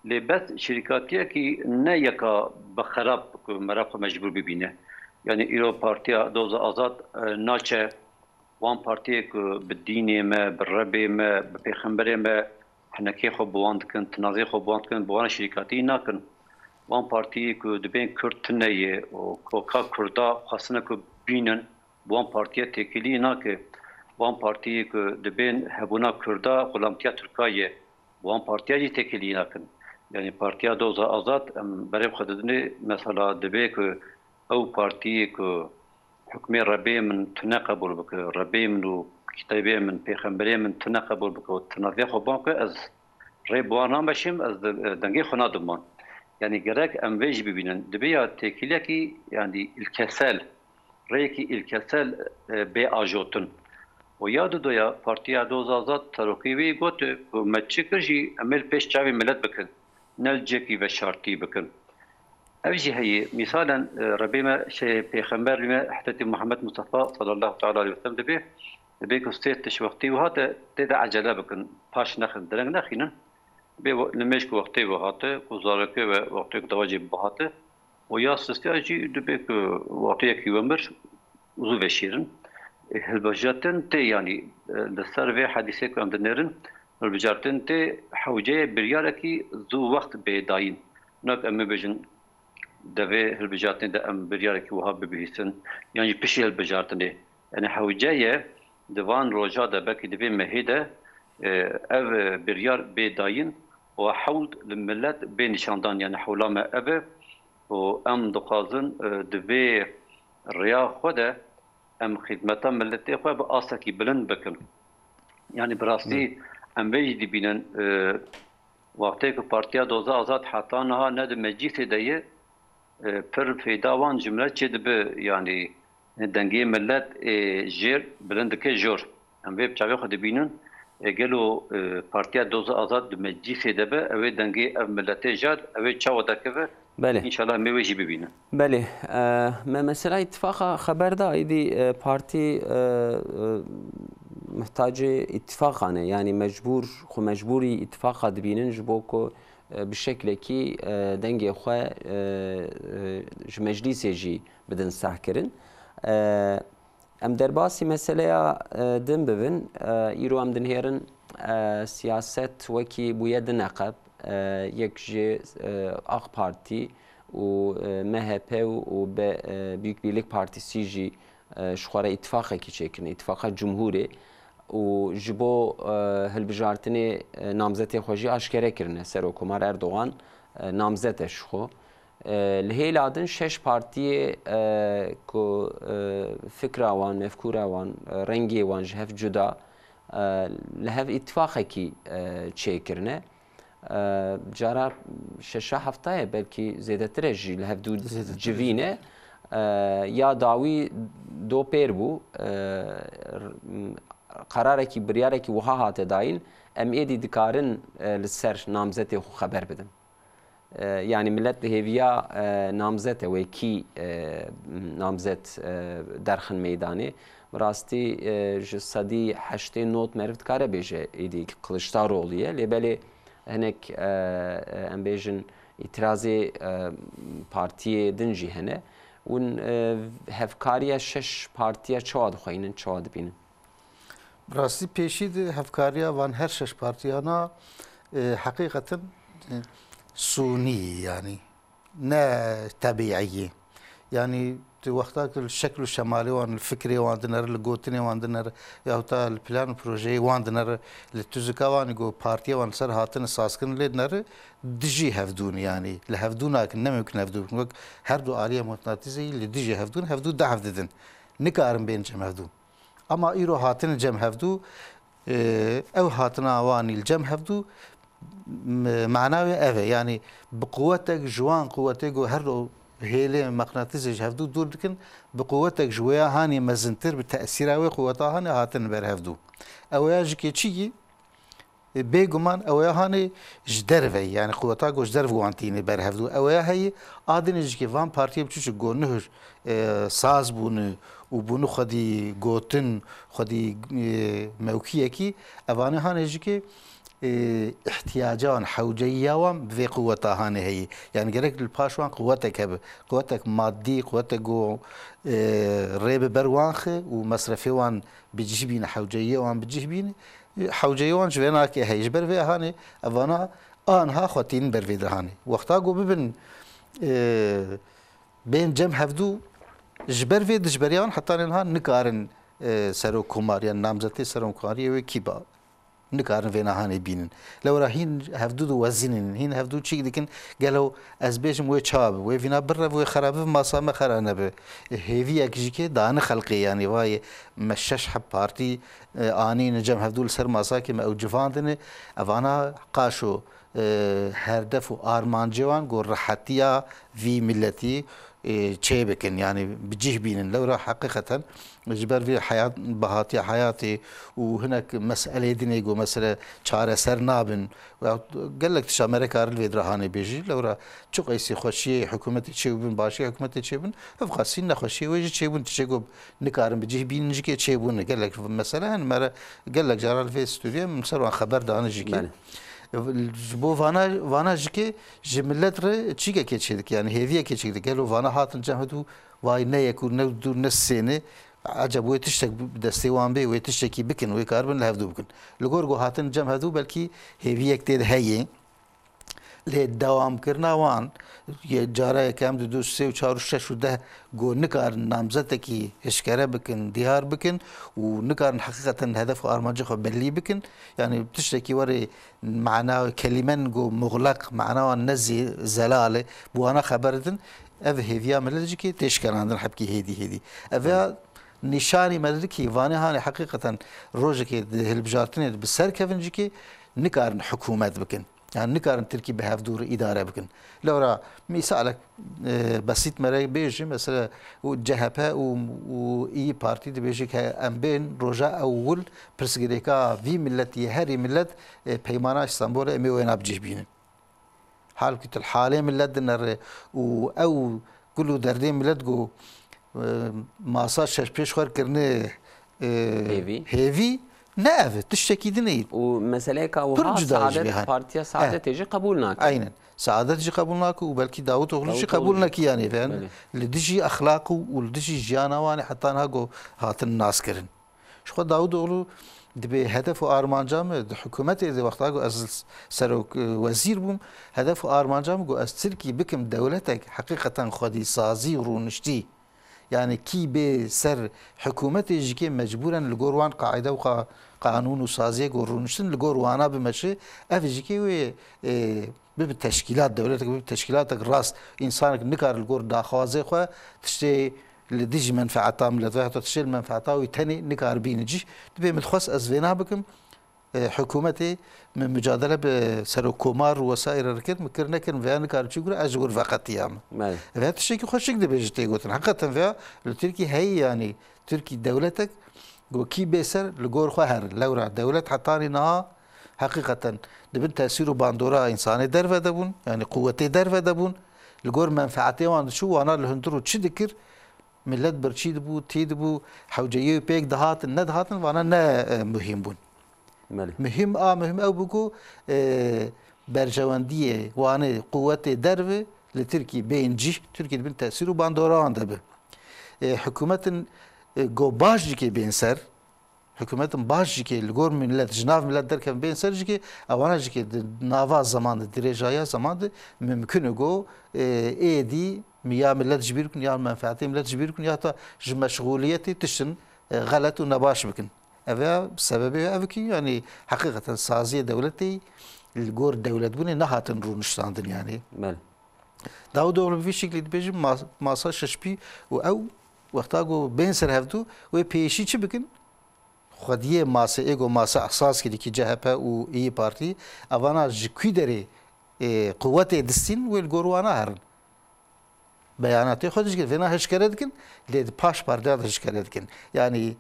lê bes şirîkatiyekî ne yeka bi xerab ku mera xwe mecbûr bibîne. Yanî îro Partiya Doza Azad, e, naçe wan partiyê ku bi dînê me, bi rebê me, bi pêxemberê me hinekê xwe bi wan dikin, tinazê xwe bi wan dikin, bi wan şirîkatî nakin. Wan partiyê ku dibên Kurd tune ye û ku ka Kurda xwestine ku bînin, bi wan partiya têkilî nake. Wan partiyê ku dibên hebûna Kurda xulamtiya Tirka ye, bi wan partiya jî têkilî nakin. Yanî Partiya Doza Azad em berê xwe didinê, mesela divê ku ew partiyê ku hukmê Rebê min tune qebûl bike, Rebê min û kitêbê min, pêxemberê min tune qebûl bike û tinazê xwe ban ke ez rê bi wan nameşim, ez de-, dengê xwe nadim wan. Yanî gerek em vê jî bibînin. Dibe ya têkiliyekî, yanî îlkesel, rêyekî îlkesel, e, bê ajotin. Û ya dudoya Partiya Doza Azad serokê wî got ku me çi kir jî em ê li pêş çavê milet bikin. Ne li cihekî veşartî bikin. Ev jî heye. Mîsalen, e, Rebê me, şey, Pêxember me Hezretî Muhammed Mustafa sallallahu teala aleyhi ve sellem dibe, dibe ku sê tişt wextî wiha te tê de ecele bikin, paş nexin, dereng nexînin. Bê we-, nimêj ku wextê we hate, ku zarokê we wextê ku dewacê bihate, û ya sisiya jî dibe ku wextê yekî we mir, zû veşêrin. E, hilbijartin tê, yanî, e, li ser vê hedîsê ku em dinêrin, hilbijartin tê hewceyê biryarekî zû wext bê dayîn. Nak em bibêjin, devê hilbijartinê de em biryarekî wiha bibihîsin, yan jî piştî hilbijartinê. Yanî hewce ye di van roja de, belkî di vê mehê de, e, ev, e, biryar bê dayîn û hewl li milet bê nîşandan, yanî hewla me ev e û em dixwazin, e, di vê rêya xwe de em xîzmeta miletê xwe bi astekî bilind bikin. Yanî bi rastî Hı. em vê jî dibînin, e, wextê ku Partiya Doza Azad heta niha ne di meclîsê de ye, e, pir fêda wan ji milet çêdibe, yanî dengê milet ê jêr bilind dike jor. Em vê bi çavê xwe dibînin, e, gelo, e, Partiya Doza Azad di meclîsê de be, ew ê dengê ev miletê jêr, ew ê çawa derkeve? Belê. Înşallah em ê wê jî bibînin. Belê. E, me mesela îtifaqa xeber da, îdî, e, partî, e, e, muhtacê îtifaqan e. Yanî mecbûr, xwe mecbûrî îtifaqa dibînin ji bo ku, e, bi şeklekî, e, dengê xwe, e, e, ji meclîsê jî bidin sehkirin. E, Em derbasî meseleya, e, din bibin. E, îro em dinêrin, e, siyaset wekî bûye du neqeb, e, yek ji, e, AK Partî û, e, M H P û, û be, e, Büyük Birlik Partisi jî, e, ji xwe re îtifaqekî çêkirine, îtifaqa Cumhurê û ji bo, e, hilbijartinê, e, namzetê xwe jî aşkere kirine Serokkomar Erdogan, e, namzet e ji xwe. E, li hêla din şeş partiyê, e, ku, e, fikra wan, mefkûra wan, e, rengê wan ji hev cuda, e, li hev îtifaqekî, e, çêkirine. E, cara şeşa hefta ye, belkî zêdetir e jî, li hev dû Zêdetir e. civîne. E, ya dawî do pêr bû, e, r-, m-, qerarekî, biryarekî wiha hate dayîn, em êdî dikarin, e, li ser namzetê xwe xeber bidin. E, yanî millet di hêviya, e, namzet e, wê kî, e, namzet, e, derxin meydanê. Bi rastî, e, ji sedî heştê not meriv dikare bêje êdî Kiliçdaroglu ye. Lê belê hinek, e, e, em bêjin îtirazê, e, partiyê din jî hene. Hûn, e, hevkariya şeş partiya çawa dixweynin, çawa dibînin? Bi rastî pêşî di hevkariya van her şeş partiyana, e, heqîqeten, e, sûnî, yanî ne tebîî. Yanî tu wexta ku li şekl û şemalê wan, li fikrê wan dinere, li gotinê wan dinere, yahût ta li plan û projeyê wan dinere, li tuzika wan ku partiyê wan li ser hatine sazkirin lê dinere, dijî hevdûn, yanî li hevdû nakin, ne mimkin hevdû bikin. Wek her du aliyê muqnatîsê yî li dijî hevdûn, hevdû dehf didin. Nikarin bên cem hevdû. Ama îro hatine cem hevdû, e, ew hatina wanî li cem hevdû, m-, mana wê ev e. Yanî bi quwetek ji wan quwetê ku her do hêlê meqnatîsê ji hevdû dûr dikin, bi quwetek ji wêya hanê mezintir, bi tesîra wê quweta hanê hatin ber hevdû. Ew ya ji kê çi yî? E, bêguman ew ya hanê ji derve yî, yanî quweta ku ji derve wan tîne ber hevdû. Ew ya heyî, a dinê ji kê van partiyê biçûçik ku nihir, e, saz bûne û bûne xwedî gotin, xwedî, e, mewkiyekî, evanê hanê ji kê, e, ihtiyaca wan, hewceyiya wan bi vê quweta hanê heyî. Yanî gerek li paş wan quwetek hebe. Quwetek madî, quwetek ku, e, rê bi ber wan xe û mesrefê wan bi cih bîne, hewceyiyê wan bi cih bîne. Hewceyê wan ji vê nakê heye. Ji ber vê hanê evana anha xwe tînin ber vê dirhanê. Wexta ku bibin, e, bên cem hevdû, ji ber vê dijberiya wan hetanê niha nikarin, e, serokkomar, yan namzetê serokkomariyê wê kî ba, nikarin vê nahanê bînin. Lewra hîn hevdû diwezînin, hîn hevdû çîk dikin, gelo ez bêjim wê çawa bi, wê vîna birre, wê xera bi, masa me xera nebe. E, hêviyek jî kê dane xelqê, yanî vayê me şeş heb partî, e, anîne cem hevdû li ser masakê me ew civandine, evana qaşo, e, herdef û armancê wan ku rehetiya vî miletî, e, çê bikin, yanî bi cih bînin. Lewra heqîqeten ji ber vê heyat, bihatiya heyatê û hinek meselê dinê ku mesele çareser nabin. Ya gelek tişta me re karin vê dirahanê bêjî. Lewra çi qeysî xweşiyê hikûmetê çêbûn, başiyê hikûmetê çêbûn, ev qasî nexweşiyê wê jî çêbûn. Tiştê ku nikarin bi cih bînin jikê çêbûn. Gelek mesele hene, me re gelek caran li vê stûdyoyê min ser wan xeber dane jikê. Belê. Ji bo vana, vana jikê ji milet re çîkekê çêdike, yanî hêviyekê çêdike. Gelo vana hatin cem hevdû, vay ne yek û ne du ne sê ne. Eceb wê tiştek bi destê wan bê, wê tiştekî bikin, wê karibin li hevdû bikin. Li gor ku hatin cem hevdû belkî hêviyek tê de heye. Lê dewamkirina wan, yê cara yekem, du, du, sê û çar û şeş û deh ku nikarin namzetekî hişkere bikin, diyar bikin û nikarin heqîqeten hedef û armancê xwe belî bikin. Yanî tiştekî werê mana kelîmen ku muxleq, mana wan ne zî zelal e, bi wana xeber didin, ev hêviya millet jî kê tê şikenandin hebkî hêdî hêdî. Ev ya nîşanî me didikî vanê hanê heqîqeten rojekê di hilbijartinê de bi ser kevin jî kê nikarin hikûmet bikin. Yanî nikarin Tirkî bi hevdû re îdare bikin. Lewra mîsalek, e, besît me re bêjim, mesela û C H P û, û İYİ Partî dibêje ke em bên roja ewil pirsgirêka vî miletî, herî milet, e, Peymana Îstanbulê em ê wêna bi cih bînin. Halkî tu li halê milet dinere û ew kul û derdê milet ku, e, masa şeş pêş xwe kirine, e, Hêvî. Hêvî, ne ev e, tiştekî din e. Û meseleyeka Pir wiha cuda ji vê Saadet, hal. Partiya Eh. Saadetê jî qebûl nake. Aynen. Saadet jî qebûl nake û belkî Davutoğlu jî Davutoğlu qebûl jî. Neke, yanî, yani, Belê. Li dijî exlaq û, û li dijî jiyana wan e, heta niha ku hatin naskirin. Ji xwe Davutoğlu dibê hedef û armanca min di hikûmetê de wexta ku ez serok, e, wezîr bûm, hedef û armanca min ku ez Tirkî bikim dewletek heqîqeten xwedî sazî û rûniştî. Yani kî bê ser hikûmetê jî kê mecbûren li gor wan qaîde û qa-, qanûn û saziyek û rûniştin li gor wana bimeşe, ev jî kê wê, e, bibe teşkîlat, dewletek bibe teşkîlatek rast, însanek nikare li gor daxwazê xwe tiştê li dijî menfeeta milet ve heta tiştê li menfeeta wî tenê nikare bîne cih. Dibê min dixwest ez vêna bikim, E, hikûmetê min mucadele bi serokkomar û wesaîr re kir, min kir nekirin, veya nikarim çi gure, ez ji wir veqetiyam. Belê. Veya tiştekî xweşik dibêje tê gotin. Heqeten veya li Tirkî heyî, yanî Tirkî dewletek ku kî bê ser li gor xwe herin. Lewra dewlet hetanî niha heqîqeten di bin tesîr û bandora însanê derve de bûn, yanî quwetê derve de bûn. Li gor menfeetê wan diçû, wana li hundir û çi dikir, millet birçî dibû, tî dibû, hewceyê pêk dihatin, nedihatin, vana ne, e, muhîm bûn. Belê. Muhîm a, muhîm ew bû ku, e, berjewendiyê wanê quwetê derve li Tirkî bên cih, Tirkî di bin tesîr û bandora wan de bi. E, hikûmetin, e, go baş jikê bên ser, hikûmetin baş jikê li gor millet, ji nav millet derkevin bên ser jikê, ewana jikê di nava zeman de, dirêjaya zeman de mimkun e go, e, êdî ya millet ji bîr bikin, ya menfeetê millet ji bîr bikin, ya ta ji meşxûliyetê tiştin, e, xelet û nebaş bikin. Ev ya sebebê ev ki, yanî heqîqeten saziyê dewletê li gor dewletbûnê nehatin rûniştandin yanî. Belê. Davutoğlu bi vî şeklî dibêjin ma-, masa şeşpî û ew wexta ku bên ser hevdû wê pêşî çi bikin? Xwediyê mase, ê ku mase ehsas kirî ki C H P û İYİ Partî, evana ji kû derê, ê, quwetê distîn wê li gor wana herin. Beyanatê xwe dişkir, vêna hişkere dikin, lê di paş pardeya de hişkere dikin. Yanî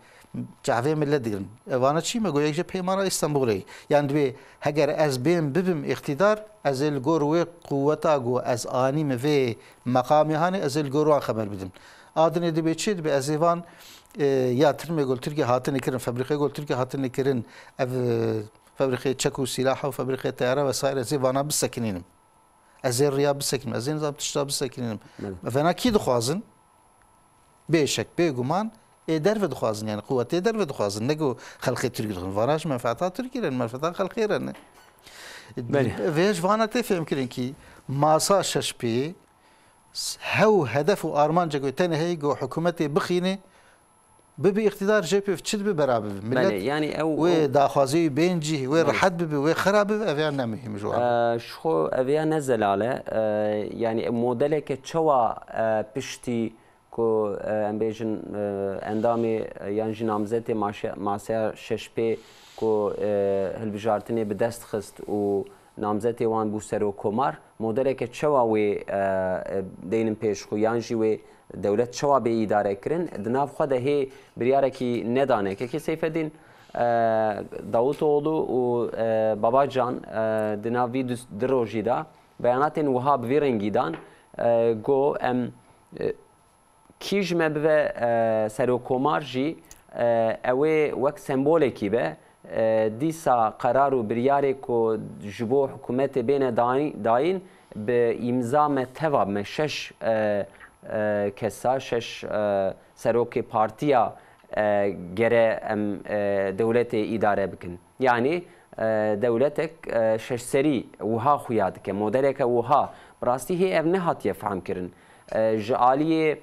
çavê millet digirin. Evana çî me go yek ji peymana Îstanbulê. Yanî dibê heger ez bêm bibim îqtîdar, ez ê li gor wê quweta ku ez anîme vê meqamê hanê, ez ê li gor wan xeber bidim. A dinê dibê çi? Dibê ez ê van, e, ya tirmê gol Tirkiye hatine kirin, fabrîqê gol Tirkiye hatine kirin, ev, e, fabrîqê çek û sîlaha û fabrîqê teyare vesaire, ez ê vana bisekinînim. Ez ê riya bisekînim, ez ê nizam tişta bisekînim. Belê. Vena kî dixwazin? Bêşek, bêguman ê derve dixwazin, yani quwetê derve dixwazin. Ne ku xelqê Tirk dixwazin. Vana ji menfeeta Tirkî re, menfeeta xelqê re ne. Belê. Vê ji vana tê fêmkirin kî masa şeş pê hew hedef û armancek wê tenê heye ku hikûmetê bixîne, bibe îqtîdar, jê pêv çi dibe bera bibe. Belê, Millet yani ew, wê ew daxwazî wî bên cî, wê Belê. rehet bibe, wê xera bibe, ev ya ne muhîm ji wan. Ee, ji xwe ev ya ne zelal e. Ee, yani modeleke çawa, e, piştî ku, e, em bêjin, e, endamê, e, yan jî namzetê maşe-, maseya şeş pê ku, e, hilbijartinê bi dest xist û namzetê wan bû serokkomar, modeleke çawa wê, e, e, deynin pêş xwe, yan jî wê dewlet çawa bê îdare kirin, di nav xwe de hê biryarekî nedane. Kekê Seyfedîn, e, Davutoğlu û, e, Babacan, e, di nav vî du, du rojî de beyanatên wiha bi vî rengî dan, e, go em, e, Kî ji me bibe, e, serokkomar jî, e, ew ê wek sembolekî be, e, dîsa qerar û biryarê ku ji bo hikûmetê bêne dayîn, dayîn, bi îmza me teva me şeş, e, e, kesa, şeş, e, serokê partiya, e, gere em, e, dewletê îdare bikin. Yanî, e, dewletek, e, şeşserî wiha xuya dike, modeleke wiha. Bi rastî hê ev nehatiye fehmkirin. E, ji aliyê,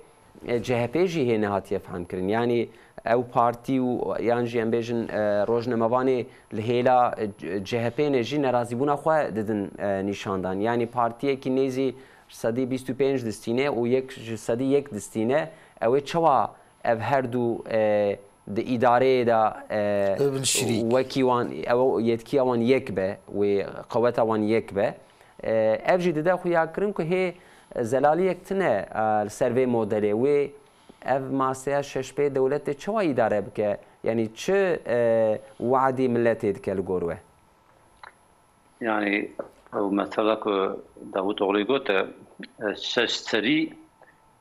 e, C H P jî hê nehatiye fehmkirin. Yanî ew partî û yan jî em bêjin, e, rojnamevanê li hêla, e, C H P ne jî nerazîbûna xwe didin, e, nîşandan. Yanî partiyekî nêzî sedî bîst û pênc distîne û yek ji sedî yek distîne, ew ê çawa ev her du, e, di îdareyê de, e, Bibin şirîk. Wekî wan, ew yetkiya wan yek be, wê qeweta wan yek be. E, ev jî dide xuyakirin ku hê zelaliyek tine, e, li ser vê modelê. Wê ev maseya şeş pê dewletê çawa îdare bike? Yanî çi, e, we'dî miletê dike li gor we? Yani ew mesela ku Davutoglu gote, e, şeş serî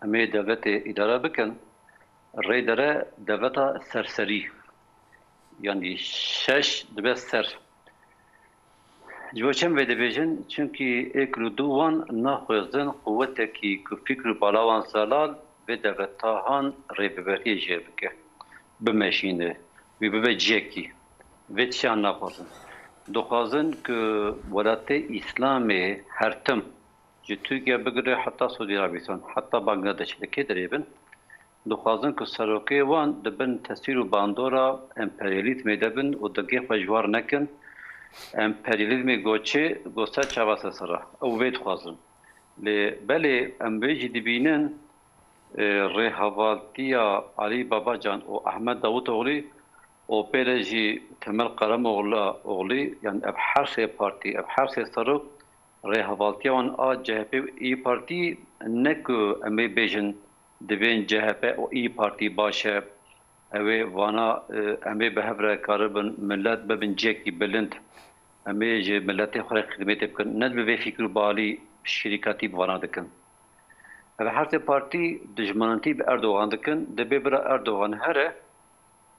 em ê devletê îdare bikin, rê dere devleta serserî. Yani şeş dibe ser. Ji bo çem vê dibêjin? Çimkî êk li dû wan naxwezin quwetekî ku fikr û bala wan zelal vê devleta han rêveberiyê jê bike, bimeşîne, wî bibe cihekî. Vê tiştiyan naxwazin. Dixwazin ku welatê Îslamê her tim, ji Tirkiye bigire heta Sûdî Arabistan, heta Bangladeş, li kê derê bin, dixwazin ku serokê wan di bin tesîr û bandora emperyalîzmê de bin û dengê xwe ji war nekin. Emperyalîzmê go çi, go ser çava sersera. Ew vê dixwazin. Lê belê em vê jî dibînin, e, rêhevaltiya Alî Babacan û Ahmet Davutoglî û pê re jî Temel Karamoğlu, Oğlî, yani ev her sê partî, ev her sê serok rêhevaltiya wan a C H P û İYİ Partî ne ku em ê bêjin divên C H P û İYİ Partî baş e, ew ê vana, e, em ê bi hev re karibin millet bibin cihekî bilind, em ê ji miletê xwe re xidmêtê bikin. Ne bi vê fikr û balî şirîkatî bi vana dikin. Ev her sê partî dijminantî bi Erdogan dikin, dibê bira Erdogan here,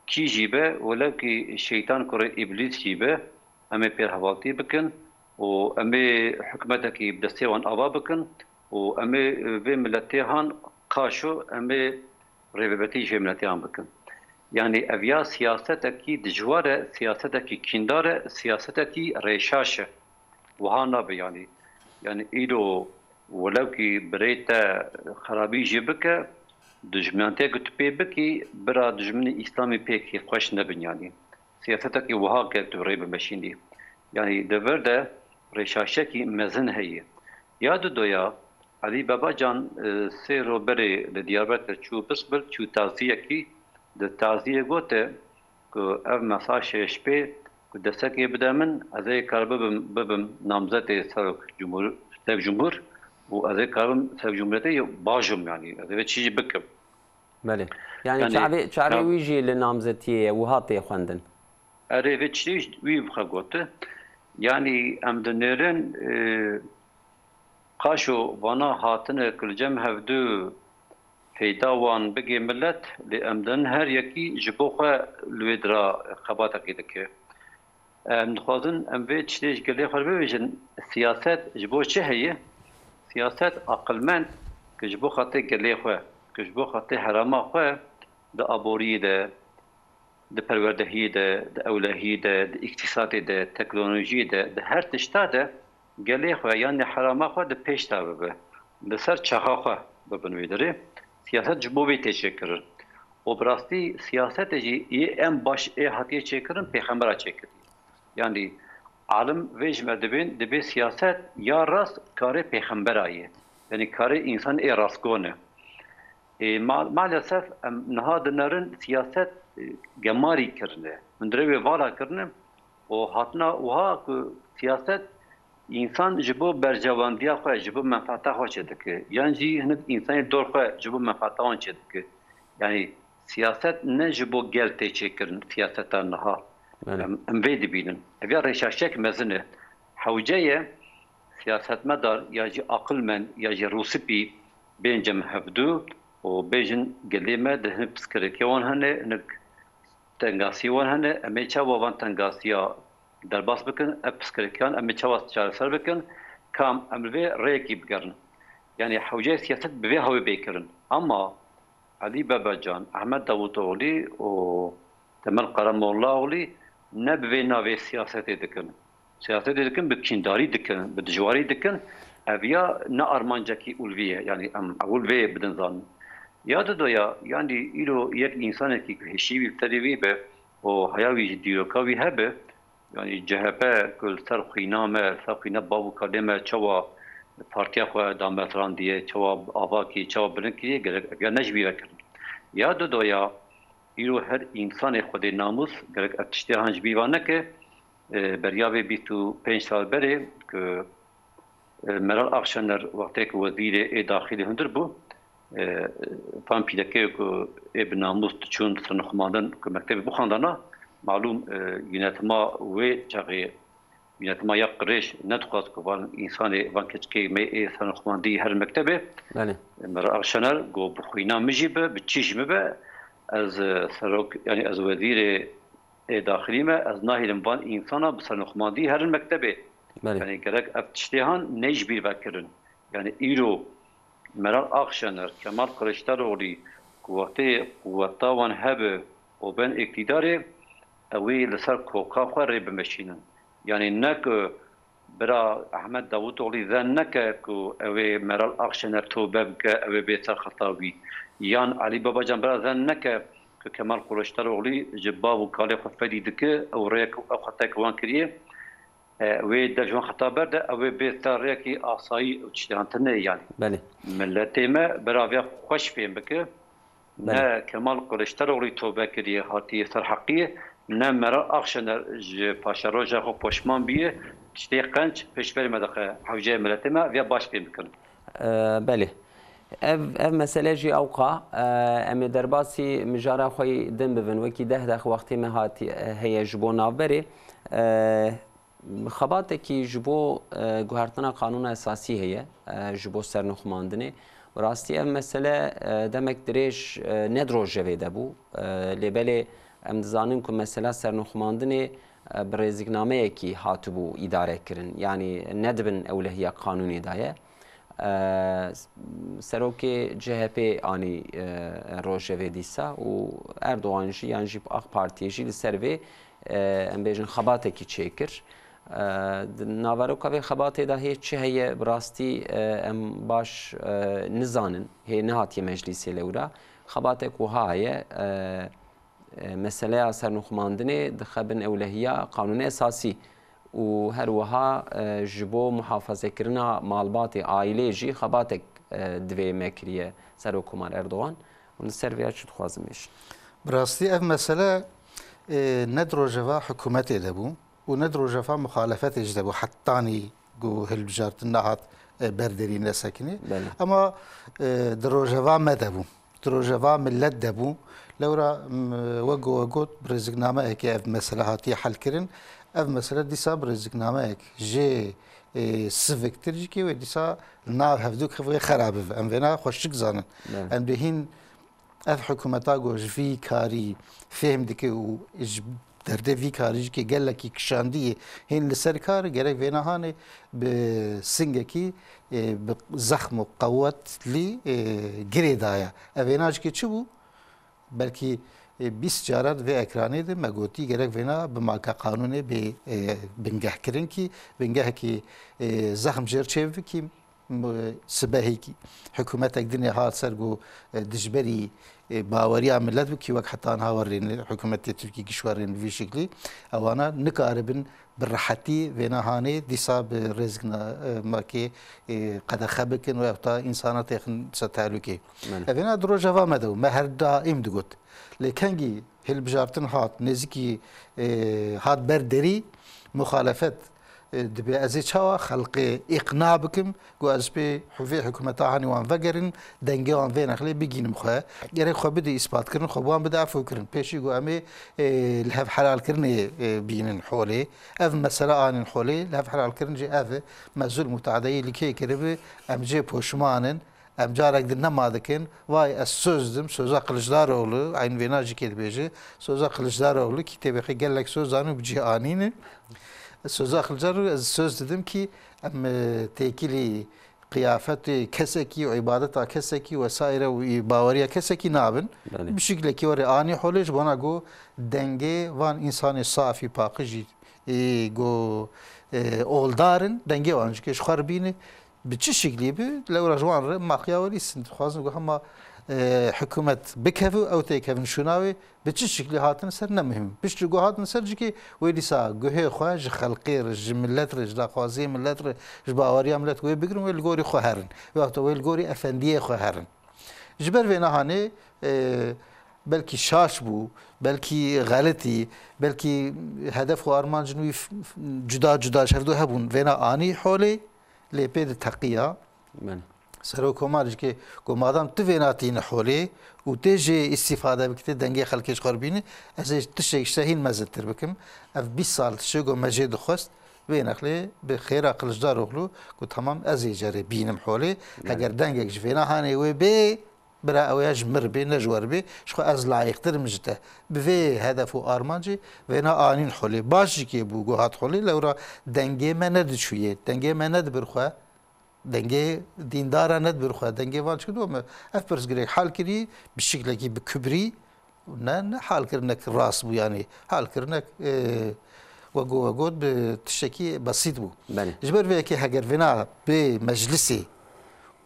kî jî be, welewkî şeytan kurê îblîs jî be, em ê pêr hevaltî bikin û em ê hikûmetekî bi destê wan ava bikin û em ê vê miletê han qaşo, em ê rêvebetî ji vê miletê han bikin. Yanî ev ya siyasetekî dijwar e, siyasetekî kîndar e, siyasetekî rêşaş e. Wiha nabe yanî. Yanî îro welewkî birê te xerabî jî bike, dijminantiya ku tu pê bikî, bira dijminê Îslamê pê kêfxweş nebin yanî. Siyasetekî wiha gerek tu rê bimeşînî. Yanî di vir de rêşaşiyekî mezin heye. Ya dudoya, Elî Babacan, e, sê ro berê li Diyarbekir çû Birsbil, çû taziyekî, di taziyê gote, ku ev mesajê ji pê ku destekê bide min, ez ê kar bibim, bibim namzetê serok cumhur, serok cumhur û ez ê kar bim serok cumhuriyetê bajim, yanî ez ê vê çî jî bikim. Belê. Yani Yani, çavê, çavê ya wî jî li namzetiyê ye, wiha tê xwendin. Erê, vê çî jî wî bi xwe gote. Yani em dinêrin, e, Qaşo vana hatine ku li cem hevdu feyda wan bigê milet, lê em din her yekî ji bo xwe li wê dira xebatekê dike. Em dixwazin em vê tiştê ji gelê xwe re bibêjin, siyaset ji bo çi heye? Siyaset aqilmend ku ji bo xatirê gelê xwe, ku ji bo xatirê herêma xwe di aboriyê de, di perwerdehiyê de, di ewlehiyê de, di îktisadê de, teknolojiyê de, di her tişta de gelê xwe yan herêma xwe di pêş de bibe. Li ser çaxa xwe bibin wê derê. Siyaset ji bo vê tê çêkirin. Û bi rastî siyasetê jî yê en baş ê hatiye çêkirin, pêxembera çêkiriye. Yanî alim vê ji me dibên, dibê siyaset ya rast karê pêxembera ye. Yanî karê însan ê rastgon e. Ê, ma-, maalesef em niha dinerin siyaset, e, gemarî kirine. Hundirê wê vala kirine û hatina wiha ku siyaset însan ji bo berjewendiya xwe, ji bo menfaeta xwe çêdike. Yan jî hinek însanê dor xwe ji bo menfaeta wan çêdike. Yanî siyaset ne ji bo gel tê çêkirin, siyaseta niha. Belê. Em, em vê dibînin. Ev ya rêşaşiyek mezin e. Hewce ye, siyasetmedar ya jî aqilmend ya jî rûspî bên cem hevdu û bêjin gelê me di hinek piskirêkiya wan hene, hinek tengasî wan hene, em ê çawa van tengasiya derbas bikin, ev piskirêkiyan em ê çawa çareser bikin, kam em li vê rêyekî bigerin. Yanî hewceyê siyaset bi vê hawê bê kirin. Ama Elî Babacan, Ehmed Davutoğlu û Temel Karamollaoğlu ne bi vê navê siyasetê dikin. Siyasetê dikin, bi kîndarî dikin, bi dijwarî dikin. Ev ya ne armancekî ulvî ye. Yanî em ewil vê bidin zanin. Ya didoya, yanî îro yek însanekî ku hişî wî li serê wî be û heya wî ji dîroka wî hebe, yanî C H P ku li ser xwîna me, li ser xwîna bav û kalê me çawa partiya xwe damezirandiye, çawa ava kiriye, çawa bilind kiriye, gerek ev ya ne ji bîr ve kirin. Ya didoya, îro her însanê xwedê namûs gerek ev tiştê han ji bîr ve neke. E, beriya vê bîst û pênc sal berê ku, e, Meral Akşener wextê ku wezîrê ê daxilî hundir bû, e, van pîlekê ku ê bi namûs diçûn sirnixumandin ku mektebê bixwendana, malûm, e, yönetima wê çaxê, yönetima ya qirêj nedixwast ku van însanê, van keçikê me ê sirnixumandî herin mektebê. Belê. Meral Akşener got, bi xwîna min jî be, bi çî jî min be, ez, e, serok, yanî ez wezîrê ê daxilî me, ez nahêlim van însana bi sirnixumandî herin mektebê. Belê. Yanî gerek ev tiştê han ne ji bîr vekirin. Yanî îro Meral Akşener, Kemal Kiliçdaroglu ku wextê quweta wan hebe û bên îktîdarê, ew ê li ser koka xwe rê bimeşînin. Yanî ne ku bira Ehmed Davutoglu zen neke ku ew ê Meral Akşener tobe bike, ew ê bê ser xeta wî. Yan Elî Babacan bira zen neke ku Kemal Kiliçdaroglu ji bav û kalê xwe fedî dike, ew rêyek ew xetayek wan kiriye. E, wê dev ji wan xeta berde, ew ê bê ser rêyekî asayî û tiştê han tune ye yanî. Belê. Miletê me bira vê xweş fêm bike. Belê. Ne Kemal Kiliçdaroglu tobe kiriye, hatiye ser heqiyê, Ne Meral Akşener ji paşeroja xwe poşman bûye, tiştê qenc pêşberî me dixe hewceyê miletê me, viya baş fêm bikin. E, belê. Ev, ev mesele jî ewqa, e, em ê derbasî mijara xwe yî din bibin. Wekî deh deq wextê me hatî, e, heye ji bo navberê. E, Xebatekî ji bo, e, guhertina qanûna esasî heye, e, ji bo sernixumandinê. Bi rastî ev mesele, e, demek dirêj, e, ne di rojevê de bû. E, lê belê em dizanin ku mesela sernixumandinê, e, bi rêziknameyekî hatibû îdare kirin. Yanî ne di bin ewlehiya qanûnê de ye. E, serokê C H P anî, e, rojevê dîsa û Erdogan jî yan jî AK Partiyê jî li ser vê, e, em bêjin xebatekî çêkir. E, di naveroka vê xebatê de hê çi heye bi rastî, e, em baş, e, nizanin. Hê nehatiye meclîsê lewra. Xebatek wiha ye, e, e, meseleya sernixumandinê dixe bin ewlehiya qanûnê esasî û her wiha, e, ji bo muhafazekirina malbatê, aîlê jî xebatek, e, divê me kiriye Serokkomar Erdogan. Û li ser vêya çi dixwazim bêjim? Bi rastî ev mesele, e, ne di rojeva hikûmetê de bû û ne di rojeva muxalefetê jî de bû. Hetanî ku hilbijartin nehat, e, ber derî nesekinî. Belê. Ema, e, di rojeva me de bû. Di rojeva milet de bû. Lewra, m, wek ku we got, bi rêziknameyekê ev mesele hatiye helkirin. Ev mesele dîsa bi rêziknameyek jê, e, siviktir jî kê wê dîsa nav hevdû kevê xera bibe. Em vêna xweşik zanin. Belê. Em dê hîn ev hikûmeta ku ji vî karî fêhm dike û ji derdê vî karî jî kê gelekî kişandiyê hîn li ser kar, gerek vêna hanê bi singekî, e, bi zexm û qewetlî, e, girê daye. Ev vêna jî kê çi bû? Belkî, e, bîst cara di vê ekranê de me gotî gerek vêna bi maka qanûnê bê, e, bingehkirin kî bingehekî, e, zexm jêr çêbikî. M-, sibehê kî hikûmetek dinê hat ser ku, e, dijberî, e, baweriya milet bû kî wek heta niha werên hikûmetê Tirkî giş werên bi vî şiklî, ewana nikaribin bi rehetî vêna hanê dîsa bi rêzikna, e, makê, e, qedexe bikin û heta însana têxin ser tehlûkê. Belê. Ev vêna di rojeva me de bû. Me her daîm digot. Lê kengî hilbijartin hat, nêzîkî, e, hat ber derî, muxalefet, e, dibê ez ê çawa xelqê îqna bikim ku ez pê vê hikûmeta hanî wan vegerin, dengê wan vê nexlê bigînim xwe. Gerek xwe bidî îspatkirin, xwe bi wan bide efûkirin. Pêşî ku em ê, e, li hev helalkirinê, e, bînin holê. Ev mesele anîn holê, li hev helalkirin jî ev e. Me zulm û tadeyî li kê kiribi, em jê poşman in. Em carek din nema dikin, vay ez söz didim, söza Kılıçdaroğlu, eyn vêna jî kê dibêje, söza Kılıçdaroğlu kî têbê xê gelek söz zanî û bi cih anîne. Söza Kılıçdaroğlu ez söz didim kî em, e, têkilî qiyafetê kesekî û îbadeta kesekî wesaire û baweriya kesekî nabin. Belê. Bi şiklekî were anî holê ji bona ku dengê van însanê safî paqijî, e, ku, e, oldar in, dengê wan jî kê ji xwe re bîne. Bi çi şiklî bi, lewra ji wan re maqya welî sin. Dixwazin ku hema, e, hikûmet bikeve û ew têkevin şûna wê, bi çi şiklî hatin ser ne muhîm. Piştî ku hatin ser cikê wê dîsa guhê xwe ji xelqê re, ji milet re, ji daxwaziyê milet re, ji baweriya milet wê bigirin, wê li gorî xwe herin. Wexta wê li gorî efendiyê xwe herin. Ji ber vê nehanê, e, belkî şaş bû, belkî xelitî, belkî hedef û armancin wî f-, f-, cuda cuda ji hevdu hebûn. Vêna anî holê, lê pê di teqiya. Belê. Serokkomar jî kê ku madam tu vêna tîne holê û tê jê îstîfade bikî, tê dengê xelkê ji xwe re bînî, ez ê tiştek ji te hîn mezintir bikim. Ev bîst sal tiştê ku me jê dixwest, vê nexlê bi xêra Kiliçdaroglu ku tamam ez ê cerê bînim holê. Belê. Heger dengek ji vêna hanê wê bê, bira ew ya ji mir bê, ne ji wer bê, ji xwe ez layiqtir im ji te. Bi vê hedef û armancê vêna anîn holê. Baş jî kê bû, ku hat holê, lewra dengê me nediçûyê, dengê me nedibir xwe, dengê dîndara nedibir xwe, dengê van çi do me. Ev pirsgirêk hal kirî, bi şiklekî bi kubrî, ne, ne halkirinek rast bû, yanî halkirinek, e, wego we got bi tiştekî besît bû. Belê. Ji ber vê yekê heger vêna bê meclisê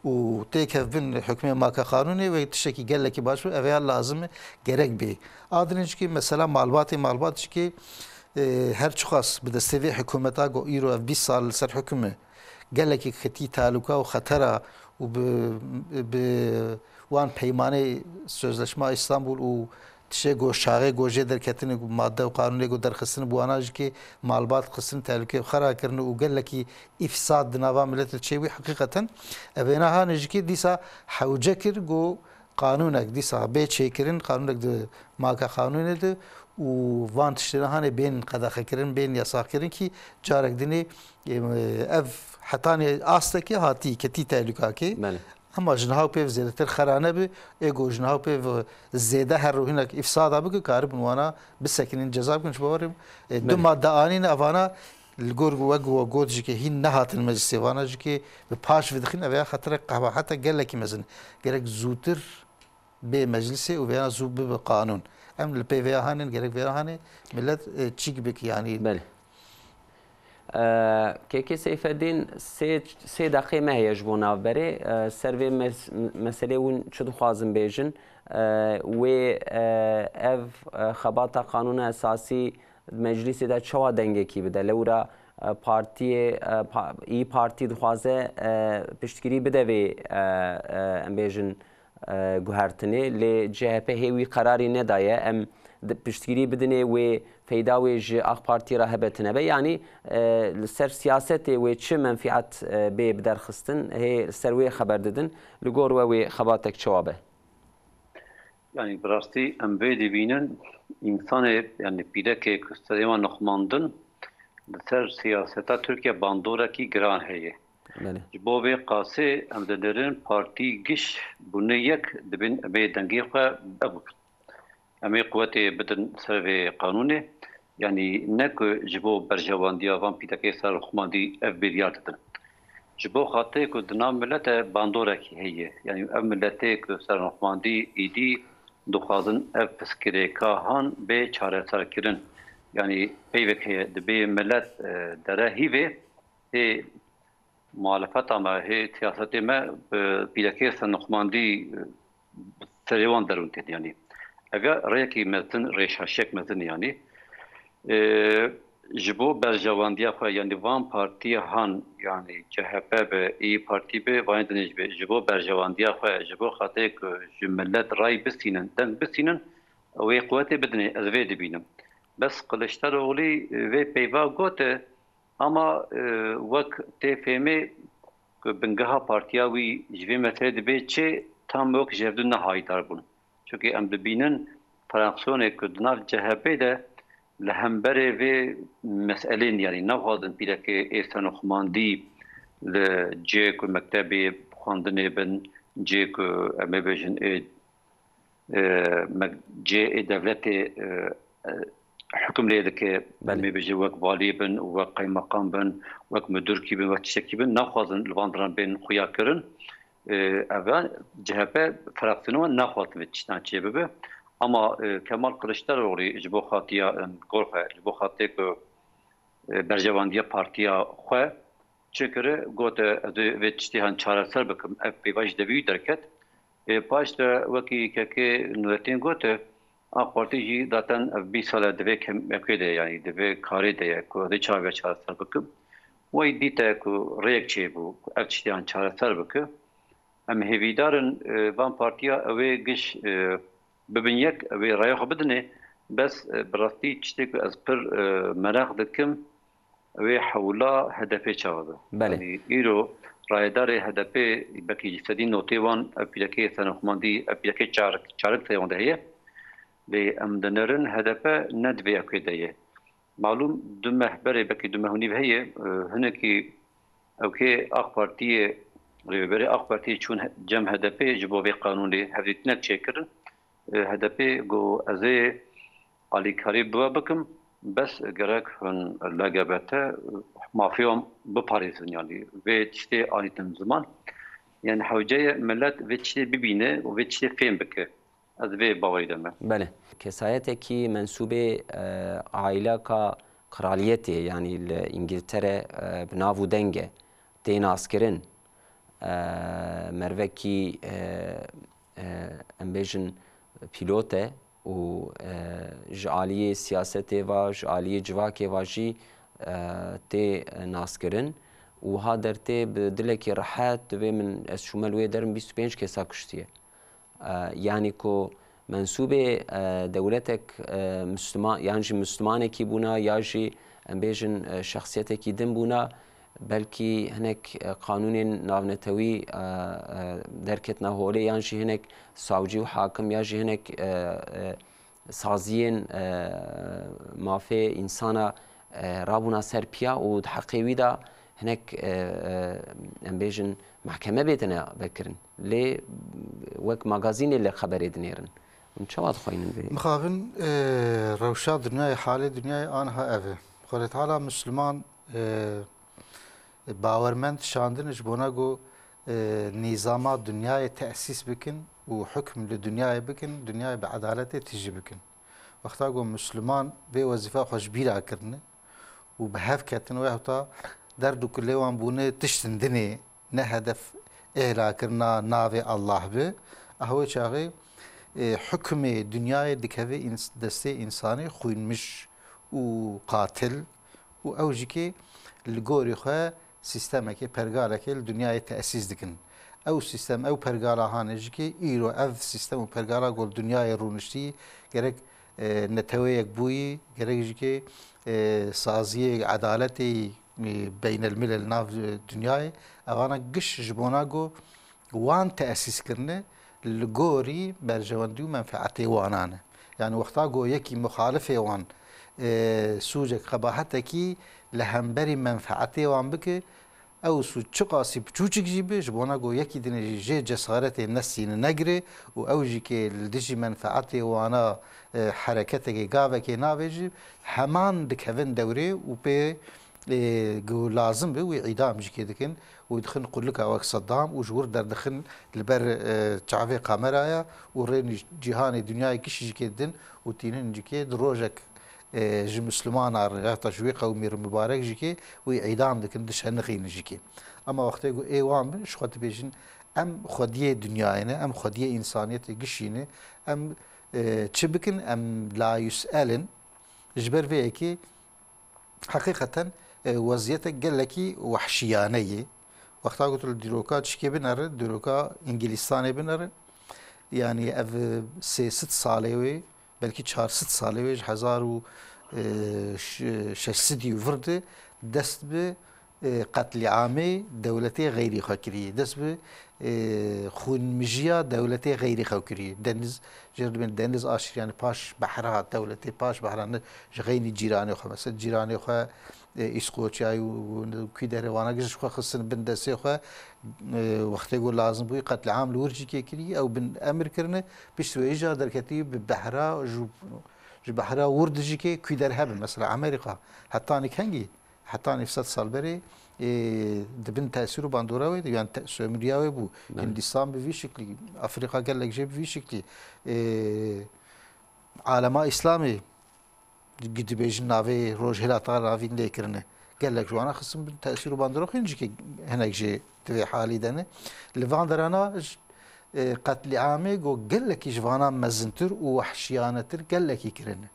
û têkev bin hukmê maka qanûnê wê tiştekî gelekî baş bû, ev ya lazim e, gerek bê. Adilin jikê mesela malbatê, malbat jikê, e, her çiqas bi destê vê hikûmeta ku îro ev bîst sal li ser hukum e, gelekî xetî talûka û xetera û bi, bi wan peymanê Sözleşma Îstanbul û tiştê ku şaxê ku jê derketin û madde û qanûnê ku derxistin bi wana jî kê malbat xistin tehlûkê xera kirin û gelekî îfsad di nava milet li çêbû. Heqîqeten ev êna hanê jî kê dîsa hewce kir ku qanûnek dîsa bê çêkirin, qanûnek di maka qanûnê de û van tiştê hanê bên qedexekirin, bên yasakkirin kî carek dinê, em, ev hetanê astekê hatî ketî tehlûkakê. Belê. Hema ji niha û pêv zêdetir xera nebe, ê ku ji niha û pêv zêde her rû hinek îfsada bike, karibin wana bisekinin, ceza bikin. Ji bawerê min, e, du Belê. madde anîne, evana li gor wek we got jî ke hîn nehatin meclisê, vana jî ke bi paş ve dixin, ev ya xetere qebahete gelekî mezin. Gerek zûtir bê meclisê û vêya zû bibe qanûn. Em li pê vêya hanên, gerek vêya hanê millet, e, çîk bik, yanî Belê. E, Kekê Seyfeddîn, sê, sê deqê me heye ji bo navberê. E, ser vê mes-, meselê hûn çi dixwazin bêjin? E, wê, e, ev, e, xebata qanûna esasî meclîsê de çawa dengekî bide? Lewra, e, partiyê, e, pa-, İYİ Partî dixwaze, e, piştgirî bide vê, e, e, em bêjin, e, guhertinê. Lê C H P hê wî qerarî nedaye. Em di-, piştgirî bidinê wê feyda wê ji AK Partî re hebe tine be. Yanî, e, li ser siyasetê wê çi menfîet, e, bê biderxistin, hê li ser wê xeber didin. Li gor we wê xebatek çawa be? Yanî bi rastî em vê dibînin, însanê, yanî pîrekê ku serê wan nixumandin, li ser siyaseta Tirkiye bandorekî giran heye. Belê. Ji bo vê qasê em dinêrin partî giş bûne yek dibin em ê dengê xwe ev bikin. Em ê quwetê bidin ser vê qanûnê. Yanî ne ku ji bo berjewandiya van pîrekê serxwemandî ev bêriya didin. Ji bo xatirê ku di nav milete bandorekî heye. Yanî ev miletê ku serxwemandî êdî dixwazin ev pirsgirêka han bê çareserkirin. Yanî peyvek heye, dibê milet, e, dere hîvê hê muhalefeta me, hê siyasetê me bi pîrekê serxwemandî, e, serê wan derûn tê, yanî. Eve rêyekî mezin, rêşaşiyek mezin, yanî. E, ji bo berjewandiya xwe, yanî van partiya han, yanî C H P be, İYİ Partî be, van dinê jî be, ji bo berjewandiya xwe, ji bo xatirê ku ji milet ray bistînin, deng bistînin, wê quwetê bidinê, ez vê dibînim. Bes Kiliçdaroglu, e, vê peyva gote, ama, e, wek tê fêmê ku bingeha partiya wî ji vê meselê dibê çê, tam wek ji hevdu ne hayîdar bûn. Çunkî em dibînin fraksiyonê ku di nav C H P de li hemberê vê meselên, yanî naxwazin pîrekê ê serxwemandî li cê ku mektebê xwendinê bin, cê ku em ê bêjin ê, e, me-, cê ê devletê, e, e, hukum lê dike, Belê. em ê bêjin wek valî bin, wek qeymeqam bin, wek midûrkî bin, wek tiştekî bin, naxwazin li van diran bên xuya kirin. E, eve C H P fraksiyona wan naxwazin vê tiştan çêbibe. Ama, e, Kemal Kiliçdaroglu ji bo xatiya, em, gor xwe, ji bo xatirê ku, e, berjewandiya partiya xwe çi kiri, gote, ez ê vê tiştê han çareser bikim. Ev pêvaş devî derket. E, paş de wekî kekê Nurettin gote, AK Partî jî zaten ev bîst sal e di vê kem-, ekê de ye, yanî di vê karê de ye ku ez ê çawa vê çareser bikim. Wey dîte ku rêyek çêbû ku ev tiştê han çareser bike. Em hêvîdar in, e, van partiya ew ê giş, e, bibin yek, ew ê raya xwe bidinê. Bes, e, bi rastî tiştê ku ez pir, e, meraq dikim, ew ê hewla H D P çawa be. Belê. Yanî îro rayedarê H D P, belkî ji sedî notê wan, ev pîrekê serxwemandî, ev pîrekê çar-, çarik serê wan de heye. Lê em dinêrin H D P ne di vê ekê de ye. Malûm du meh berê, belkî du meh û nîv heye, e, hinekî ewkê AK Partiyê, rêveberê AK Partiyê çûn he-, cem H D P ji bo vê qanûnê hevdîtinek çêkirin. E, H D P got, ez ê alîkarî bi we bikim, bes gerek hûn L G B T mafya biparêzin, yanî vê tiştê anîtin ziman. Yanî hewce ye milet vê tiştê bibîne û vê tiştê fêm bike. Ez vê bawerî de me. Belê. Kesayetekî mensûbê, e, aîlaka kraliyetê, yanî li Îngiltere, e, bi nav û deng e, tê naskirin. E, mervekî, e, e, em bêjin pîlot e û, e, ji aliyê siyasetê ve, ji aliyê civakê ve jî, e, tê naskirin. Û ha dertê bi dilekî rehet divê min ez çûme li wê derim bîst û pênc kesa kuştiye. E, yanî ku mensûbê, e, dewletek, e, Misliman, yan jî Mislimanekî bûna, ya jî, em bêjin, e, şexsiyetekî din bûna, belkî hinek, e, qanûnên navnetewî, e, e, derketina holê, yan jî hinek savcî û hakim, ya jî hinek, e, e, saziyên, e, mafê însana, e, rabûna ser piya û di heqê wî de hinek, e, e, em bêjin, mehkeme bêtine vekirin. Lê wek magazînê li xeberê dinêrin. Hûn çawa dixweynin vê? Mixabin, e, rewşa dinyayê, halê dinyayê aniha ev e. Xwedê Teala Misliman, e, bawermend şandin ji bona ku, e, nîzama dinyayê tesîs bikin û hukm li dinyayê bikin, dinyayê bi edaletê tijî bikin. Wexta ku Misliman vê wezîfa xwe ji bîra kirine û bi hev ketine wê hewta derd û kulê wan bûne tiştin dinê, ne hedef êhla kirina navê Allah bi. Ew wê çaxê, e, hukmê dinyayê dikeve ins-, destê însanê xwînmij û qatil û ew jî kê li gorî xwe sîstemekê, pergalekê li dinyayê tesîs dikin. Ew sîstem, ew pergala hanê jî kê îro ev sîstem û pergala ku li dinyayê rûniştî gerek, e, neteweyek bûyî, gerek jî kê, e, saziyê edaletê, e, beynelmilel nav, e, dinyayê, evana giş ji bona ku wan tesîs kirine li gorî berjewendî û menfeetê wanan e. Yani wexta ku yekî muxalifê wan, e, sûcek, qebahetekî li hemberî menfeetê wan bike, ew sûc çiqasî biçûçik jî be, ji bona ku yekî dinê jî jê cesaretê nestîne negire û ew jî kê li dijî menfeetê wana, e, hereketekê, gavekê navê jî heman dikevin dewrê û pê, e, ku lazim be wî îdam jî kê dikin. Wî dixin qulika wek Seddam û ji wir derdixin li ber, e, çavê kameraya û rênî cîhanê, dinyayê kişî jî kê didin û tînin jî kê di rojek, e, ji Mislimana re ya heta ji wî qewmî re mibarek jî kê wî îdam dikin, dişenixînin jî kê. Ema wextê ku ê wan bin, ji xwe dibêjin, em xwediyê dinyayê ne, em xwediyê însaniyetê gişî ne, em, e, çi bikin, em la yus'el in. Ji ber vê yekê heqîqeten, e, weziyetek gelekî wehşiyane ye. Wexta ku tu li dîroka çikê binere, dîroka Îngilîstanê binere, yanî ev sê sed salê wê, belkî çar sed salê wê, ji hezar û şeş sed û vir de dest bi, e, qetlîamê dewletê xeyrî xwe kiriye, dest bi, e, xwînmijiya dewletê xeyrî xwe kiriye. Deniz, jê re dibên deniz aşîr, yanî paş behra, dewletê paş behra, ne ji xeynî cîranê xwe, mesela cîranê xwe, e, Îskoçyayê û, û kî derê wana giş ji xwe xistin bin destê xwe, e, wextê ku lazim bûyî qetlîam li wir jî kê kirî, ew bin emir kirine, pişt wê îcar derketî bi behra, ji, ji behra wir dijî kê kî der hebin. Mesela Amerîka, hetanî kengî, hetanî sed sal berê, e, di bin tesîr û bandora wê de, yan te-, sömürüya wê bû. Belê. Hindistan bi vî şiklî, Afrîka gelek jê bi vî şiklî, e, alema Îslamê, dibêjin navê Rojhilata Navîn lê kirine. Gelek ji wana xistin bin tesîr û bandora xwe, jî ke hinek jê di vê halî de ne. Li van derana ji, e, qetlîamê ku gelekî ji vana mezintir û wehşiyanetir gelekî kirine.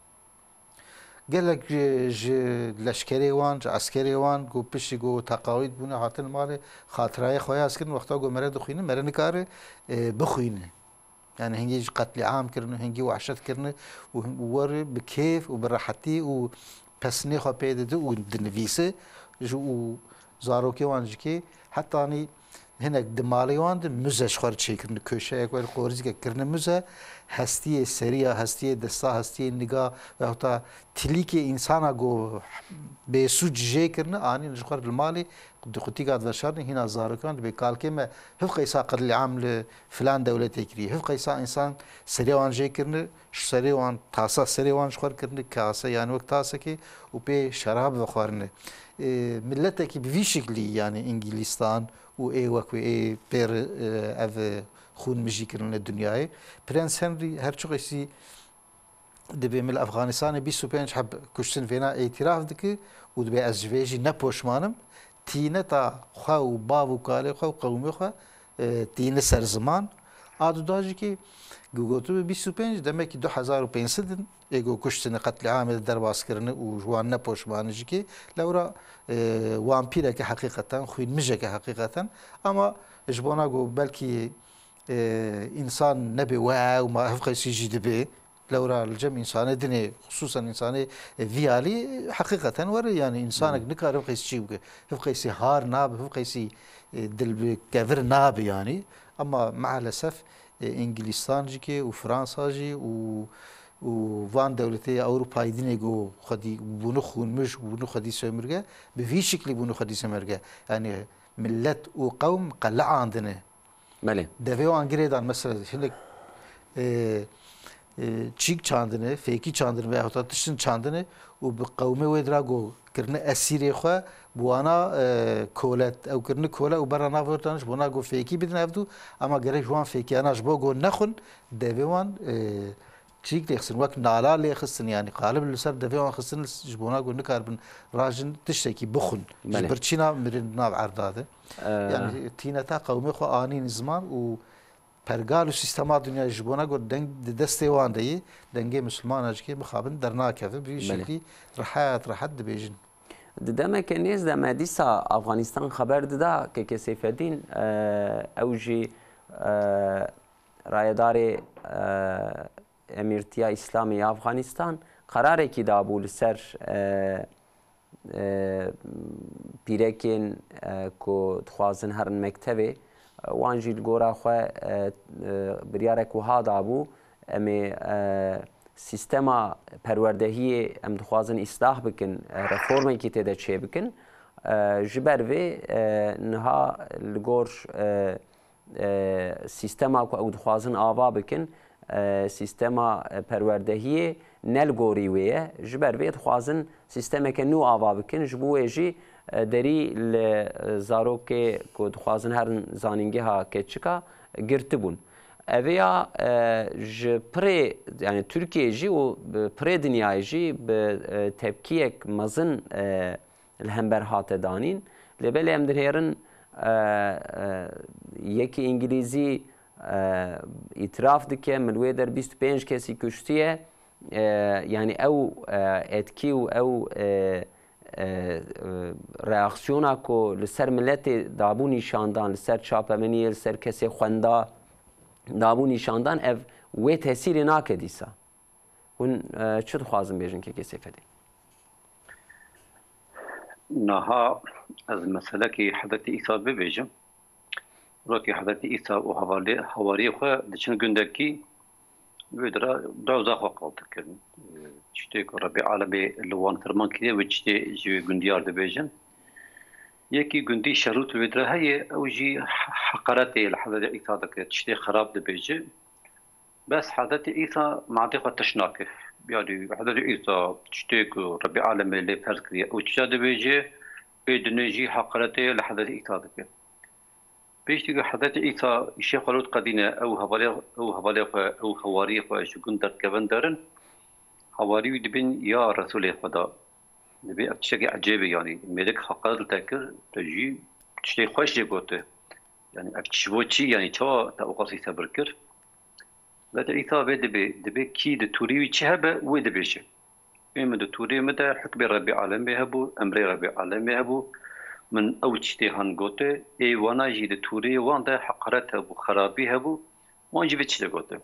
Gelek ji, ji leşkerê wan, ji eskerê wan ku piştî ku teqawît bûne hatin malê, xatirayê xwe yaz kirin, wexta ku mere dixwîne, mere nikare, e, bixwîne. Yani hingî ji qetlîam kirine, hingî wehşet kirine û hin-, û were bi kêf û bi rehetî û pesnê xwe pê dide û dinivîse ji û zarokê wan jî kê hetanî hinek di malê wan de muze ji xwe re çêkirine, köşeyek were qorîzkek kirine muze, hestiyê seriya, hestiyê desta, hestiyê niga veyahûta tilîkê însana ku bêsûc jê kirine, anîne ji xwe re li malê di qutîka diveşarine, hîna zarokan dibê kalkê me hiv qeysa qetlîam li filan dewletê kiriye. Hiv qeysa însan serê wan jê kirine, ji serê wan tasa serê wan ji xwe re kirine, kase, yani wek tasekê û pê şerab vexwarine. E, miletekî bi vî şiklî, yani Îngilîstan û ê wek wê ê pê re, e, ev, e, xûn mijî kirine dinyayê. Prens Henry her çiqasî dibê min li Efxanistanê bîst û pênc heb kuştin vêna îtiraf dike û dibê ez ji vê jî ne poşman im. Tîneta xwe û bav û kalê xwe û qewmê xwe, e, tîne ser ziman. A duda jî kê ku gotibe bîst û pênc, demekî du hezar û pênc sed in ê ku kuştine, qetlîamê de derbas kirine û ji wan ne poşman in jî kê. Lewra, e, wampîreke heqîqeten, xwînmijeke heqîqeten. Ama ji bona ku belkî e, însan nebe we û ma hevqeysî jî dibe. Lewra li cem însanê dinê, xisûsen însanê, e, vî alî, heqîqeten were, yanî însanek nikare hevqeysî çî bike. Hevqeysî har nabe, hevqeysî, e, dil bi kevir nabe yanî. Ama maalesef, e, Îngilîstan jî ke û Fransa jî û, û van dewletê Ewropayî dinê ku xwedî bûne xûnmiş, bûne xwedî sömürge, bi vî şiklî bûne xwedî sömürge. Yanî millet û qewm qeleandine. Belê. Devê wan girêdan, mesela hinek, e, e, çîk çandine, fêkî çandine veyahut da tiştin çandine û bi qewmê wê dira ku kirine esîrê xwe, bi wana, e, kole, ew kirine kole û berna nav wê dan ji bona ku fêkî bidin hevdû, ama gerek ji wan fêkiyana ji bo ku nexwin, devê wan, e, çîk lêxistin, wek nala lêxistin, yanî qalib li ser devê wan xistin, ji bona ku nikaribin rajin tiştekî bixwin. Ji Belê. birçîna mirin nav erda de. Ee. Yanî tîneta qewmê xwe anîn ziman û pergal û sîstema dinyayê ji bona ku deng di destê wan de ye, dengê misilmana jî ke mixabin dernakeve, bi vî Belê. şeklî rehet rehet dibêjin. Di demeke nêz de me dîsa Afganistan xeber dida, K K Seyfedîn, e, ew jî, e, rayedarê, e, Emîrtiya Îslamê ya Afganistan qerarekî dabû li ser, e, e, pîrekên, e, ku dixwazin herin mektevê, e, wan jî li gora xwe, e, e, biryarek wiha dabû, em ê, e, sîstema perwerdehiyê em dixwazin îslah bikin, e, reformekî tê de çêbikin. E, ji ber vê, e, niha li gor, e, e, sîstema ku ew dixwazin ava bikin, e, sîstema, e, perwerdehiyê ne li gorî wê ye. Ji ber vê dixwazin sîstemeke nû ava bikin. Ji bo wê jî, e, derî li, e, zarokê ku dixwazin herin zanîngeha keçika girtibûn. Evêya, e, ji pirê, yani Tirkiye jî û bi pirê dinyayê jî bi, e, tepkiyek mezin, e, li hember hate danîn. Lê belê em dinêrin, e, e, yekî Îngilîzî, e, îtiraf dike, min wê der bîst û pênc kesî kuştiye, e, yanî ew, e, etkî û ew, e, e, e, reaksiyona ku li ser miletê dabû nîşandan, li ser çapemeniyê, li ser kesê xwenda dabû nîşandan, ev wê tesîrê nake dîsa. Hûn, e, çi dixwazin bêjin kekê Seyfedîn? Niha ez meselekî Hezretî Îsa bibêjim. Rokî Hezretî Îsa û hevalê, hewariyê xwe diçin gundekî, wê dira dewza xwe qal dikirin. E, tiştê ku Rebî Alemê li wan ferman kiriye, wê tiştê ji wê gundiyar dibêjin. Yekî gundî Şerût wê dira heye, ew jî he-, heqaretê li Hezretî Îsa dike, tiştê xerab dibêje. Bes Hezretî Îsa madê xwe tişt nake. Yanî Hezretî Îsa tiştê ku Rebî Alemê lê ferz kiriye, ew tişta dibêje, ê dinê jî heqaretê li Hezretî Îsa dike. Piştî ku Hezretî Îsa îşê xwe li qedîne, ew hevalê, ew hevalê xwe, ew hewariyê xwe ji gund derdikevin derin, hewarî wî dibên ya Resûlê Xweda. Dibê ev tiştekî ecêb e, yanî mêrik heqaret li te kir, te jî tiştê xweş jê gote. Yanî ev çi bo çi, yanî çawa te ew qasî sebir kir? Vete Îsa vê dibê, dibê kî di tûrî wî çi hebe, wê dibêje. Ê min di tûrê min de hukmê Rebî Alemê hebû, emrê Rebî Alemê hebû, min ew tiştê han gote, ê wana jî di tûrê wan de heqaret hebû, xerabî hebû, wan jî vê tiştê gote.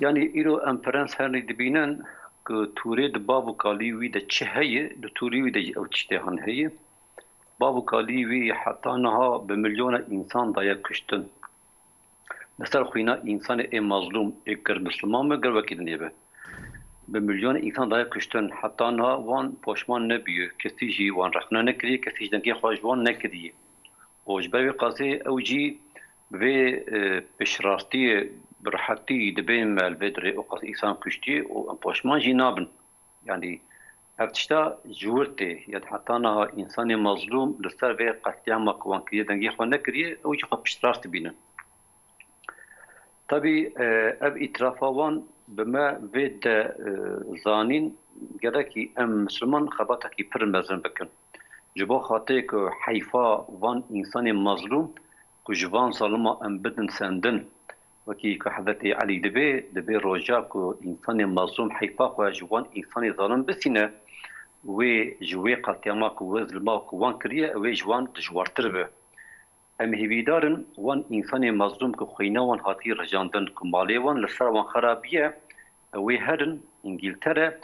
Yanî îro em ferens hernî dibînin ku tûrê di bav û kalî wî de çi heye, di tûrî wî de jî ew tiştê han heye. Bav û kalî wî heta niha bi milyona însan daye kuştin. Li ser xwîna însanê ê mazlûm, ê ger misliman be, ger wekî dinê be. Bi milyona însan daye kuştin. Heta niha wan poşman nebûye. Kesî jî wan rexne nekiriye, kesî jî dengê xwe ji wan nekiriye. Û ji ber vê qasê ew jî bi vê, e, piştrastiyê bi rehetî dibên me li vê dirê û qas însan kuştiye û em poşman jî nabin. Yanî ev tişta ji wir tê. Yanî heta niha însanê mazlûm li ser vê qetlîama ku wan kiriye dengê xwe nekiriye, ew jî xwe piştrast dibînin. Tabî, e, ev îtirafa wan bi me vê de, e, zanîn, gerekî em misilman xebatekî pir mezin bikin. Ji bo xatirê ku heyfa van însanê mazlûm ku ji van zalima em bidin sendin, wekî ku Hezretî Elî dibê, dibê roja ku însanê mazlûm heyfa xwe ji wan însanê zalim bisîne, wê ji wê qetlîama ku wê zilma ku wan kiriye, wê ji wan dijwartir be. Em hêvîdar in wan însanê mezlûm ku xwîna wan hatî rijandin, ku malê wan li ser wan xerabiye, ew ê herin Îngîltere,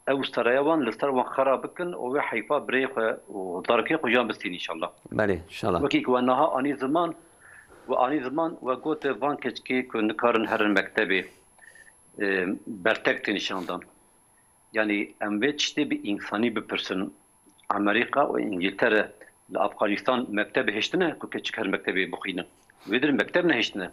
ew seraya wan li ser wan xera bikin û wê heyfa birê xwe û zarokê xwe jan bistîn înşallah. Belê, înşallah. Wekî ku we niha anî ziman, we anî ziman, we got van keçikê ku nikarin herin mektebê, e, bertek tê nîşandan. Yanî em vê tiştê bi însanî bipirsin. Amerîka û Îngîltere li Afxanîstan mektebê hiştine ku keçik her mektebê bixwînin. Wê dir mekteb nehiştine.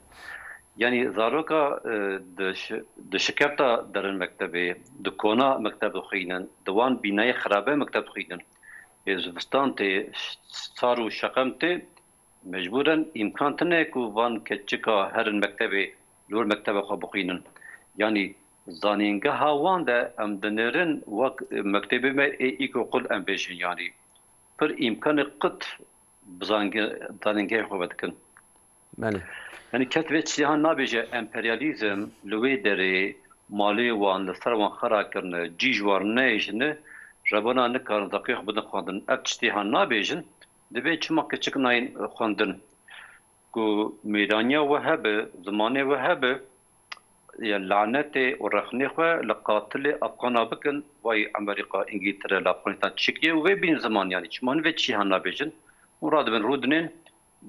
Yanî zaroka, e, di şi-, di şikefta derin mektebê, di kona mekteb dixwînin, di wan bînayê xerabe mekteb dixwînin. Ê zivistan tê, sar û şeqem tê, mecbûren îmkan tine ku van keçika herin mektebê, li wir mekteba xwe bixwînin. Yanî zanîngeha wan de em dinêrin wek mektebê me ê îkoqul em bêjin, yanî pir îmkanê qut bi zanînge-, zanîngehê xwe vedikin. Belê. Yanî kes vê tiştê han nabêje emperyalîzm li wê derê malê wan li ser wan xera kirine, cî ji wan nehêşine, rebana nikarin zaqê xwe bidin xwendin. Ev tiştê han nabêjin, divê çima keçik nayên xwendin. Ku mêraniya we hebe, zimanê we hebe, ya lanetê û rexnê xwe li qatilê Afxana bikin, vay Amerîka, Îngîltere li Afxanistan çi kiriye û vê bîn ziman, yanî çima hûn vê çî han nabêjin? Hûn radibin rûdinên,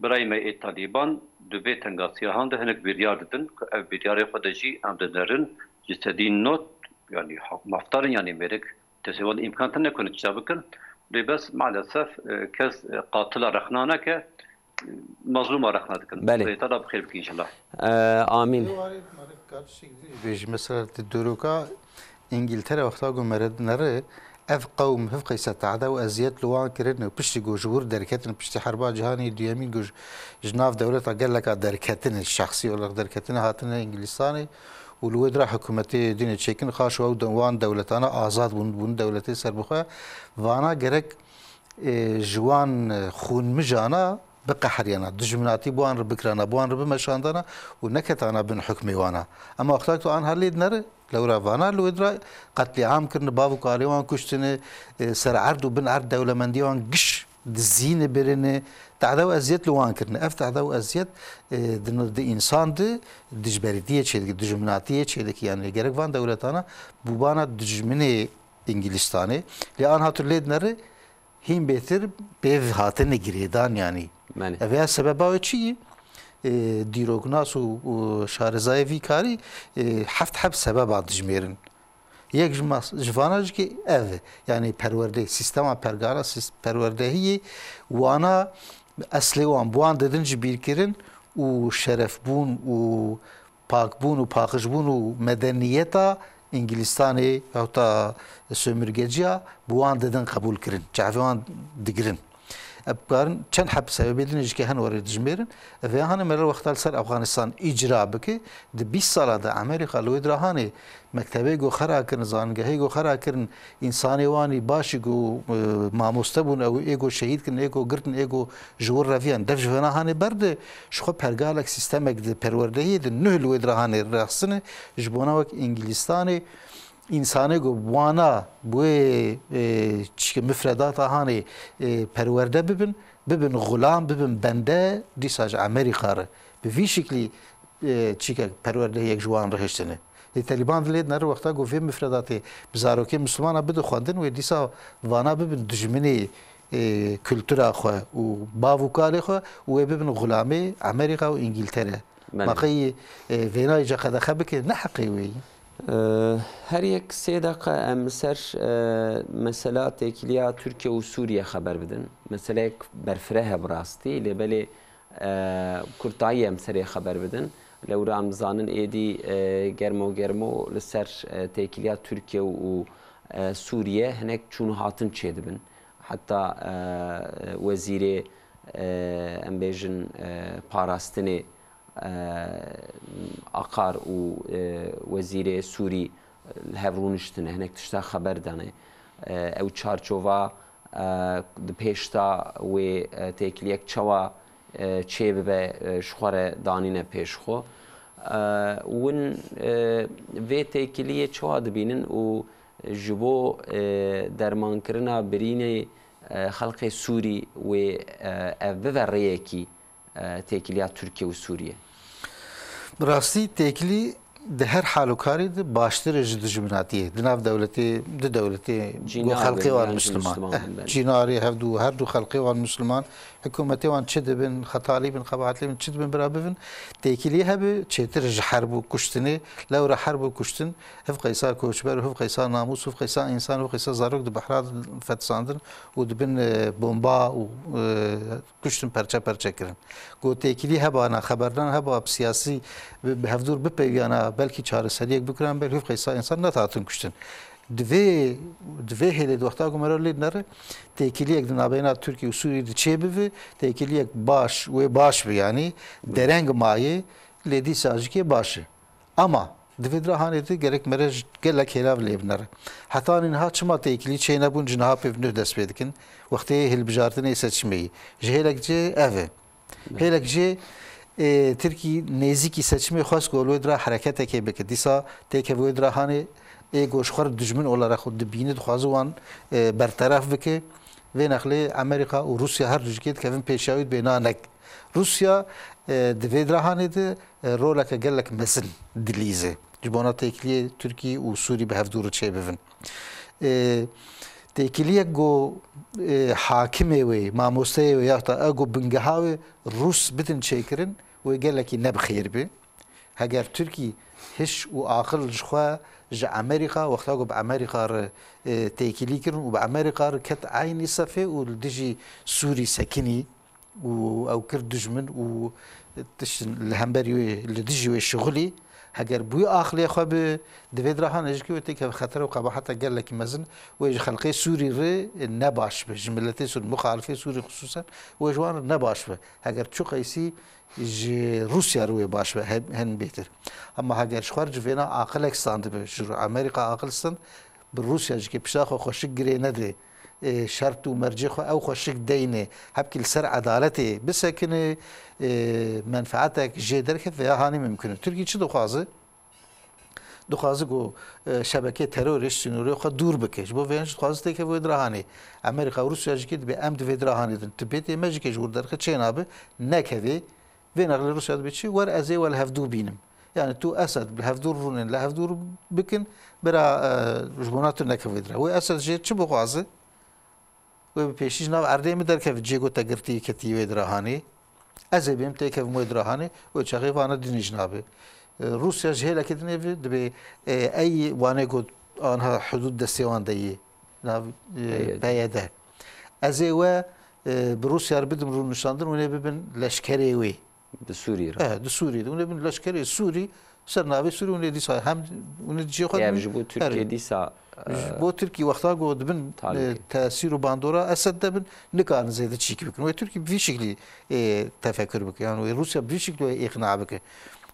birayê me ê Talîban di vê tengasiya han de hinek biryar didin ku ev biryarê xwe de jî em dinerin ji sedî not, yanî ha-, mafdar in, yanî mêrik destê wan de îmkan tine ku hinek çi bikin. Lê bes maalesef, e, kes, e, qatila rexna neke, e, mazlûma rexna dikin. Belê. Xwedê Teala bi xêr bike înşallah. E, amîn. Lê warê me kar tiştek din jî bêjî. Mesela di dîroka Îngîltere wexta ku mere dinere, ev qewm hevqeyse tehde û eziyet li wan kirin û piştî ku ji wir derketin, piştî Herba Cîhanê Duyemîn ku ji, ji nav dewleta geleka derketine, şexsî olarak derketine, hatine Îngilistanê û li wê dira hikûmetê dînê çêkin, xaş û ew de-, wan dewletana azad bûn, bûn dewletê serbixwe. Vana gerek, e, ji wan, e, xûnmijana biqeheriyana, dijminatî bi wan re bikirana, bi wan re bimeşandana û neketana bin hukmê wana. Ema wexta ku an her lê dinere, lewra vana li wê dira qetlîam kirine, bav û kalê wan kuştine, e, ser erd û bin erd dewlemendiyê wan giş dizîne birine, tehde û eziyet li wan kirine. Ev tehde û eziyet, e, di, di însan de dijberîtiyê çêdike, dijminatiyê çêdike. Yanî gerek van dewletana bûbana dijminê Îngilistanê. Lê an hatir lê dinere, hîn bêtir pêv hatine girêdan, yanî. Belê. Ev ya sebeba wê çi ye? E, dîroknas û, û şarezayê vî karî, e, heft heb sebeba dijmêrin. Yek ji mas-, ji vana jî ki ev e. Yanî perwerdeyê, sîstema pergala, sîs-, perwerdehiyê wana eslê wan bi wan didin ji bîrkirin û şerefbûn û pakbûn û paqijbûn û medeniyeta Îngilistanê yahûta sömürgeciya bi wan didin qebûl kirin. Çavê wan digirin. Em karin çend heb sebebê din jî ke hen were dijmêrin. Vêya hanê me li wexta li ser Afganistan îcra bike, di bîst sala de Amerîka li wê dira hanê mektebê ku xera kirin, zanîngehê ku xera kirin, însanê wan î başî ku, e, mamoste bûn, ew ê ku şehîd kirin, ê ku girtin, ê ku ji wir reviyan, dev ji vena hanê berde, ji xwe pergalek, sîstemek di perwerdehiyê de nuh li wê dira hanê rexsine, ji bona wek Îngilistanê, însanê ku wana bi wê, e, çike mifredata hanê, e, perwerde bibin, bibin xulam, bibin bende, dîsa ji Amerîka re. Bi vî şiklî, e, çike perwerdehiyek ji wan re hiştine. Lê Telîban dilê dinere wexta ku vê mifredatê bi zarokê Mislimana bide xwendin, wê dîsa vana bibin dijminê, e, kultura xwe û bav û kalê xwe û wê bibin xulamê Amerîka û Îngîltere. Belê. Ma qey, e, vênayê ce qedexe bike, ne heqê wê ye. E, her yek sê deqa em li ser, e, mesela têkiliya Tirkiye û Sûriye xeber bidin. Meseleyek berfireh e bi rastî, lê belê, e, kurtayî em serê xeber bidin. Lewra em dizanin êdî, e, germo germo li ser, e, têkiliya Tirkiye û, e, Sûriye hinek çûn û hatin çêdibin. Heta, e, wezîrê, e, em bêjin, e, parastinê, e, Akar û, e, wezîrê Sûrî li hev rûniştine, hinek tişta xeber dane. E, ew çarçova, e, di pêş de wê, e, têkiliyek çawa, e, çê bibe, e, ji xwe re danîne pêş xwe. E, win, e, vê têkiliyê çawa dibînin û ji bo, e, dermankirina birînê, e, xelkê Sûrî wê, e, ev bibe rêyekî, e, têkiliya Tirkiye û Sûriye? Bi rastî têkilî di her hal û karî de baştir e ji dijminatiyê. Di nav dewletê, di dewletê ku xelkê wan misliman, eh, cînarê hevdû, her du xelkê wan misliman, hikûmetê wan çi dibin, xetalî bin, xebahatlî bin, çi dibin bira bivin, têkilî hebe çêtir ji herb û kuştinê, lewra herb û kuştin, hiv qeysa koçber û hiv qeysa namûs û hiv qeysa însan û hiv qeysa zarok di behra fetisandin û dibin, e, bomba û, e, kuştin perçe perçe kirin. Ku têkilî hebana, xeberdan heba bi siyasî bi, bi hevdûr bipeyviyana, belkî çareseriyek bikiran, belkî hiv qeysa însan netatin kuştin. Di vê, di vê hêlê di wexta ku mero lê nere, têkiliyek di nabeyna Tirkiye û Sûriyê di çê bivi, têkiliyek baş, wê baş bi yanî, dereng mayê, lê dîsa jikê baş e. Ama di vê dirahanê de gerek mere ji gelek hêlav lê binere. Hetanî niha çima têkilî çênebûn, ji niha pêv nuh dest pê dikin. Wextê hilbijartinê seçimê yî. Ji hêlek cê ev e. Hêlek jê, e, Tirkî nêzîkî seçimê xwest ku li wê dira hereketekê bike. Dîsa têkeve wê dirahanê ê ku ji xwe re dijmin olarak xwe dibîne, dixwaze wan, e, berteref bike. Vê nexlê Amerîka û Rûsya her du jikê dikevin pêşiya wî dibê na nek. Rûsya, e, di vê dirahanê de, e, roleke gelek mezin dilîze. Ji bona têkiliyê Tirkî û Sûrî bi hevdû re çêbibin. E, têkiliyek ku, e, hakimê wê, mamosteyê wê, ya da e ku bingeha wê Rûs bidin çêkirin, wê gelekî ne bi xêr be. Heger Tirkî hiş û aqil ji xwe ji Amerîka, wexta ku bi Amerîka re, e, têkilî kirin û bi Amerîka re ket eynî sefê û li dijî Sûrî sekinî, û ew kir dijmin û tiştin li hemberî wê, li dijî wê şixulî, heger bi wî aqilê xwe bi di vê dirahanê jikê wê têkeve xetere û qebaheta gelekî mezin wê ji xelkê Sûrî re ne baş be, ji miletê Sûrî, muxalifê Sûrî xisûsen wê ji wan re ne baş be. Heger çi qeysî ji Rûsya re wê baş be, hen, hen bêtir. Hema heger ji xwe re civêna aqilek standibe, ji Amerîka aqil stand, bi Rûsya jikê pişta xwe xweşik girê nede, e, şert û mercê xwe ew xweşik deyne, hebkî li ser edaletê bisekine, e, menfeetek jê derkeve ya hanî mimkun e. Tirkî çi dixwaze? Dixwaze ku, e, şebekê terorê ji sînorê xwe dûr bike. Ji bo vê yan jî dixwaze têkeve wê dirahanê. Amerîka û Rûsya jikê dibê em di vê dirahanê din. Tibetê me jikê ji wir derxe çênabe, nekevê. Vê nexlê Rûsya dibê çi? Wer ez ê we li hevdû bînim. Yani tu Esed bi hevdû rûnin, li hevdû bikin, bira, e, ji bona tu nekevê dire. Wê Esed jê çi bixwaze? Wê bi pêşî ji nav erdê min derkeve, cê ku te girtî ketî wê dirahanê. Ez ê bêm têkevim wê dirahanê, wê çaxê vana dinî ji nabê. E, Rûsya ji hêlekê din ê bi, dibê, e, ey wanê ku anha hudûd destê wan de yê. Nav, e, P Y D. P Y D. Ez ê we, e, bi Rûsya re bidim rûnişandin, hûn ê bibin leşkerê wê. Di Sûrî re. Eh, di Sûrî de. Hûn ê bin leşkerê Sûrî, ser navê Sûrî hûn ê dîsa hem hûn ê cihê xwe Ev dibin. Ji bo Tirkiye dîsa, Ji eh, bo Tirkî wexta ku dibin, talî eh, tesîr û bandora Esed de bin, nikarin zêde çîkî bikin. Wê Tirkî bi vî şiklî, eh, tefekur bike. Yani wê Rûsya bi vî şiklî wê îqna bike.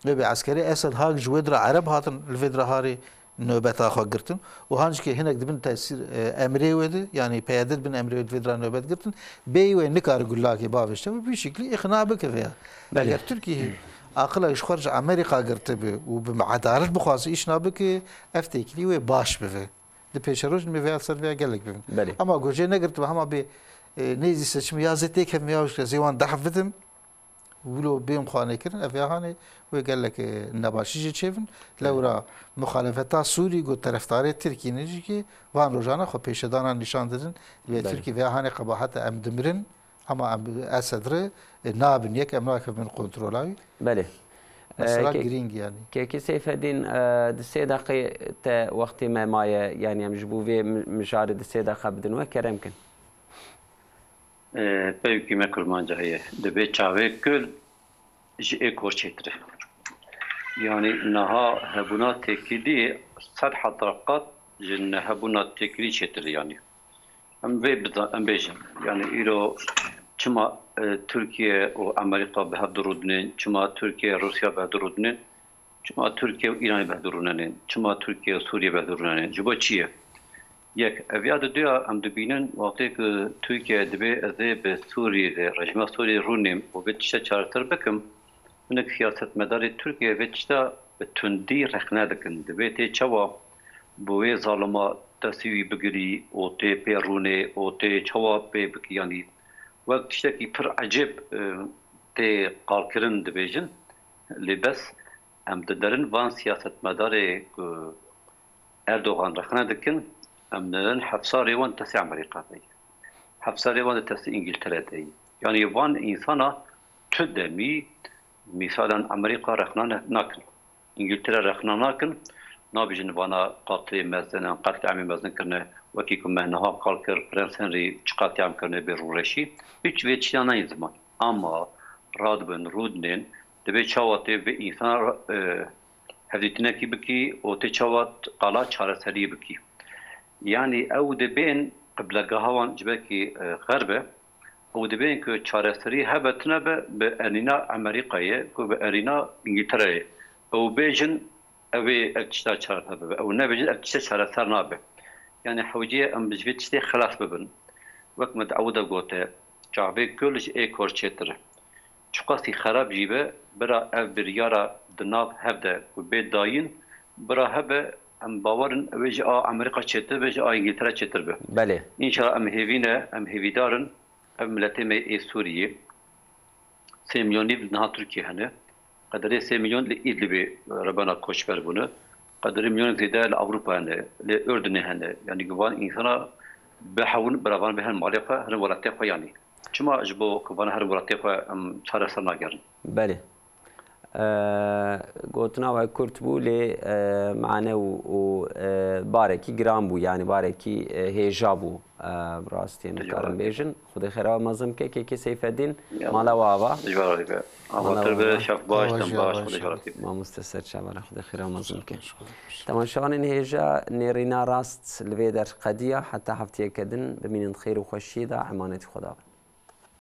Wê bê eskerê Esed ha ji wê dira Ereb hatin, li vê dira harê nobeta xwe girtin û han jî ke hinek dibin tesîr, e, emrê wê de, yanî P Y D dibin emrê wê di vê dira nobet girtin, bêyî wê nikare gulakê bavêjte û bi vî şiklî îqna bike vêya. Belê. Eger Tirkî aqila ji xwe ji Amerîka girtibe û bi edalet bixwaze îşna bike, ev têkilî wê baş bive. Di pêşerojên me vêya ser vêya gelek bibin. Belê. Ama ku jê negirtibe hema bê, e, nêzî seçimê ya zê têkevim ya ez ê wan dehf bidim. Wilo bên xwanê kirin, ev ya hanê wê gelek, e, nebaşî jê çêvin. Lewra muxalefeta Sûrî ku terefdarê Tirkî ne jî ki van rojana xwe pêşedana nîşan didin. Lê Belê. Tirkî vê hanê qebahete em dimirin, ama em Esed re, e, nabin yek, em nakevin kontrola wî. Belê. Mesela E, ke-, girîng yanî. Kekî Seyfedîn, e, di sê deqê te wextê me maye, yanî em ji bo vê mi-, mijarê di sê deqa bidin we, kerem kin. E, peyvekî me kurmanca heye. Dibê çavê kul ji ê kor çêtir e. Yanî niha hebûna têkiliyê sed heta qat ji nehebûna têkilî çêtir e yanî. Em vê biza-, em bêjin. Yanî îro çima, e, Tirkiye û Amerîka bi hev dirûdinên, çima Tirkiye Rûsya bi hev dirûdinên? Çima Tirkiye û Îranê bi hev dirûnenên? Çima Tirkiye û Sûriye bi hev dirûnenên? Ji bo çi ye? Yek, ev ya diduya em dibînin, wextê ku Tirkiye dibê ez ê bi Sûriyê re, rejîma Sûriyê rûnêm û vê tişta çareser bikim, hinek siyasetmedarê Tirkiye vê tişta bi tundî rexne dikin. Dibê tê çawa bi wê zalima destê wî bigirî û tê pê rûnê û tê çawa pê bikî, yanî wek tiştekî pir ecêb, e, tê qalkirin dibêjin, lê bes em dinerin van siyasetmedarê ku Erdogan rexne dikin, em dinerin hefsarê wan di destê Amerîka de ye. Hefsarê wan di destê Îngiltere de ye. Yanî van însana tu demî mîsalen Amerîka rexna ne-, nakin. Îngiltere rexna nakin, nabêjin vana qatilê mezin in, qetlîamê mezin kirine, wekî ku me niha qal kir, Prens Henrî çi qetlîam kirine bê rûreşî. Hiç vê çiya nayên ziman. Ama radibin, rûdinên, divê çawa tê vê însana, e, hevdîtinekî bikî û tê çawa qala çareseriyê bikî. Yanî ew dê bên qiblegeha wan ji belkî, e, xerb e, ew dê bên ku çareserî hebe tune be bi erîna Amerîkayê, ku bi erîna Îngiltereyê. Ew bêjin, ew ê ev tişta çareser bibe. Ew nebêjin, ev tişta çareser nabe. Yanî hewce ye em ji vê tiştê xelas bibin. Wek min di ew de gote, çavê kul ji ê kor çêtir e. Çiqasî xerab jî be, bira ev biryara di nav hev de ku bê dayîn, bira hebe, em bawer in ew ê ji a Amerîka çêtir be, ji a Îngiltere çêtir be. Belê. Înşallah em hêvî ne, em hêvîdar in. Ev miletê me ê Sûriyê, sê milyon nîv niha Tirkiye hene. Qederê sê milyon li Îdlibê rebena koçber bûne. Qederê milyonek zêde li Ewropa hene, li Urdunê hene. Yanî ku van însana bihewin, bira van biherin malê xwe, herin welatê xwe yanî. Çima ji bo ku van herin welatê xwe em çareser nagerin? Belê. E, gotina we kurt bû, lê, e, mane û, û, e, barekî giran bû, yanî barekî, e, hêja bû, e, bi rastî em dikarin bêjin. Xwedê xêra we mezin bike, kekê Seyfedîn, mala we ava. Ji we re be. Mala we ava. Şef baş, dem baş, Xwedê ji we re be. Mamoste ser çavara, Xwedê xêra we mezin bike. Temaşevanên hêja, nêrîna rast li vê der qediya, heta hefteyeke din, bimînin di xêr û xweşiyê de, emanetî Xweda bin.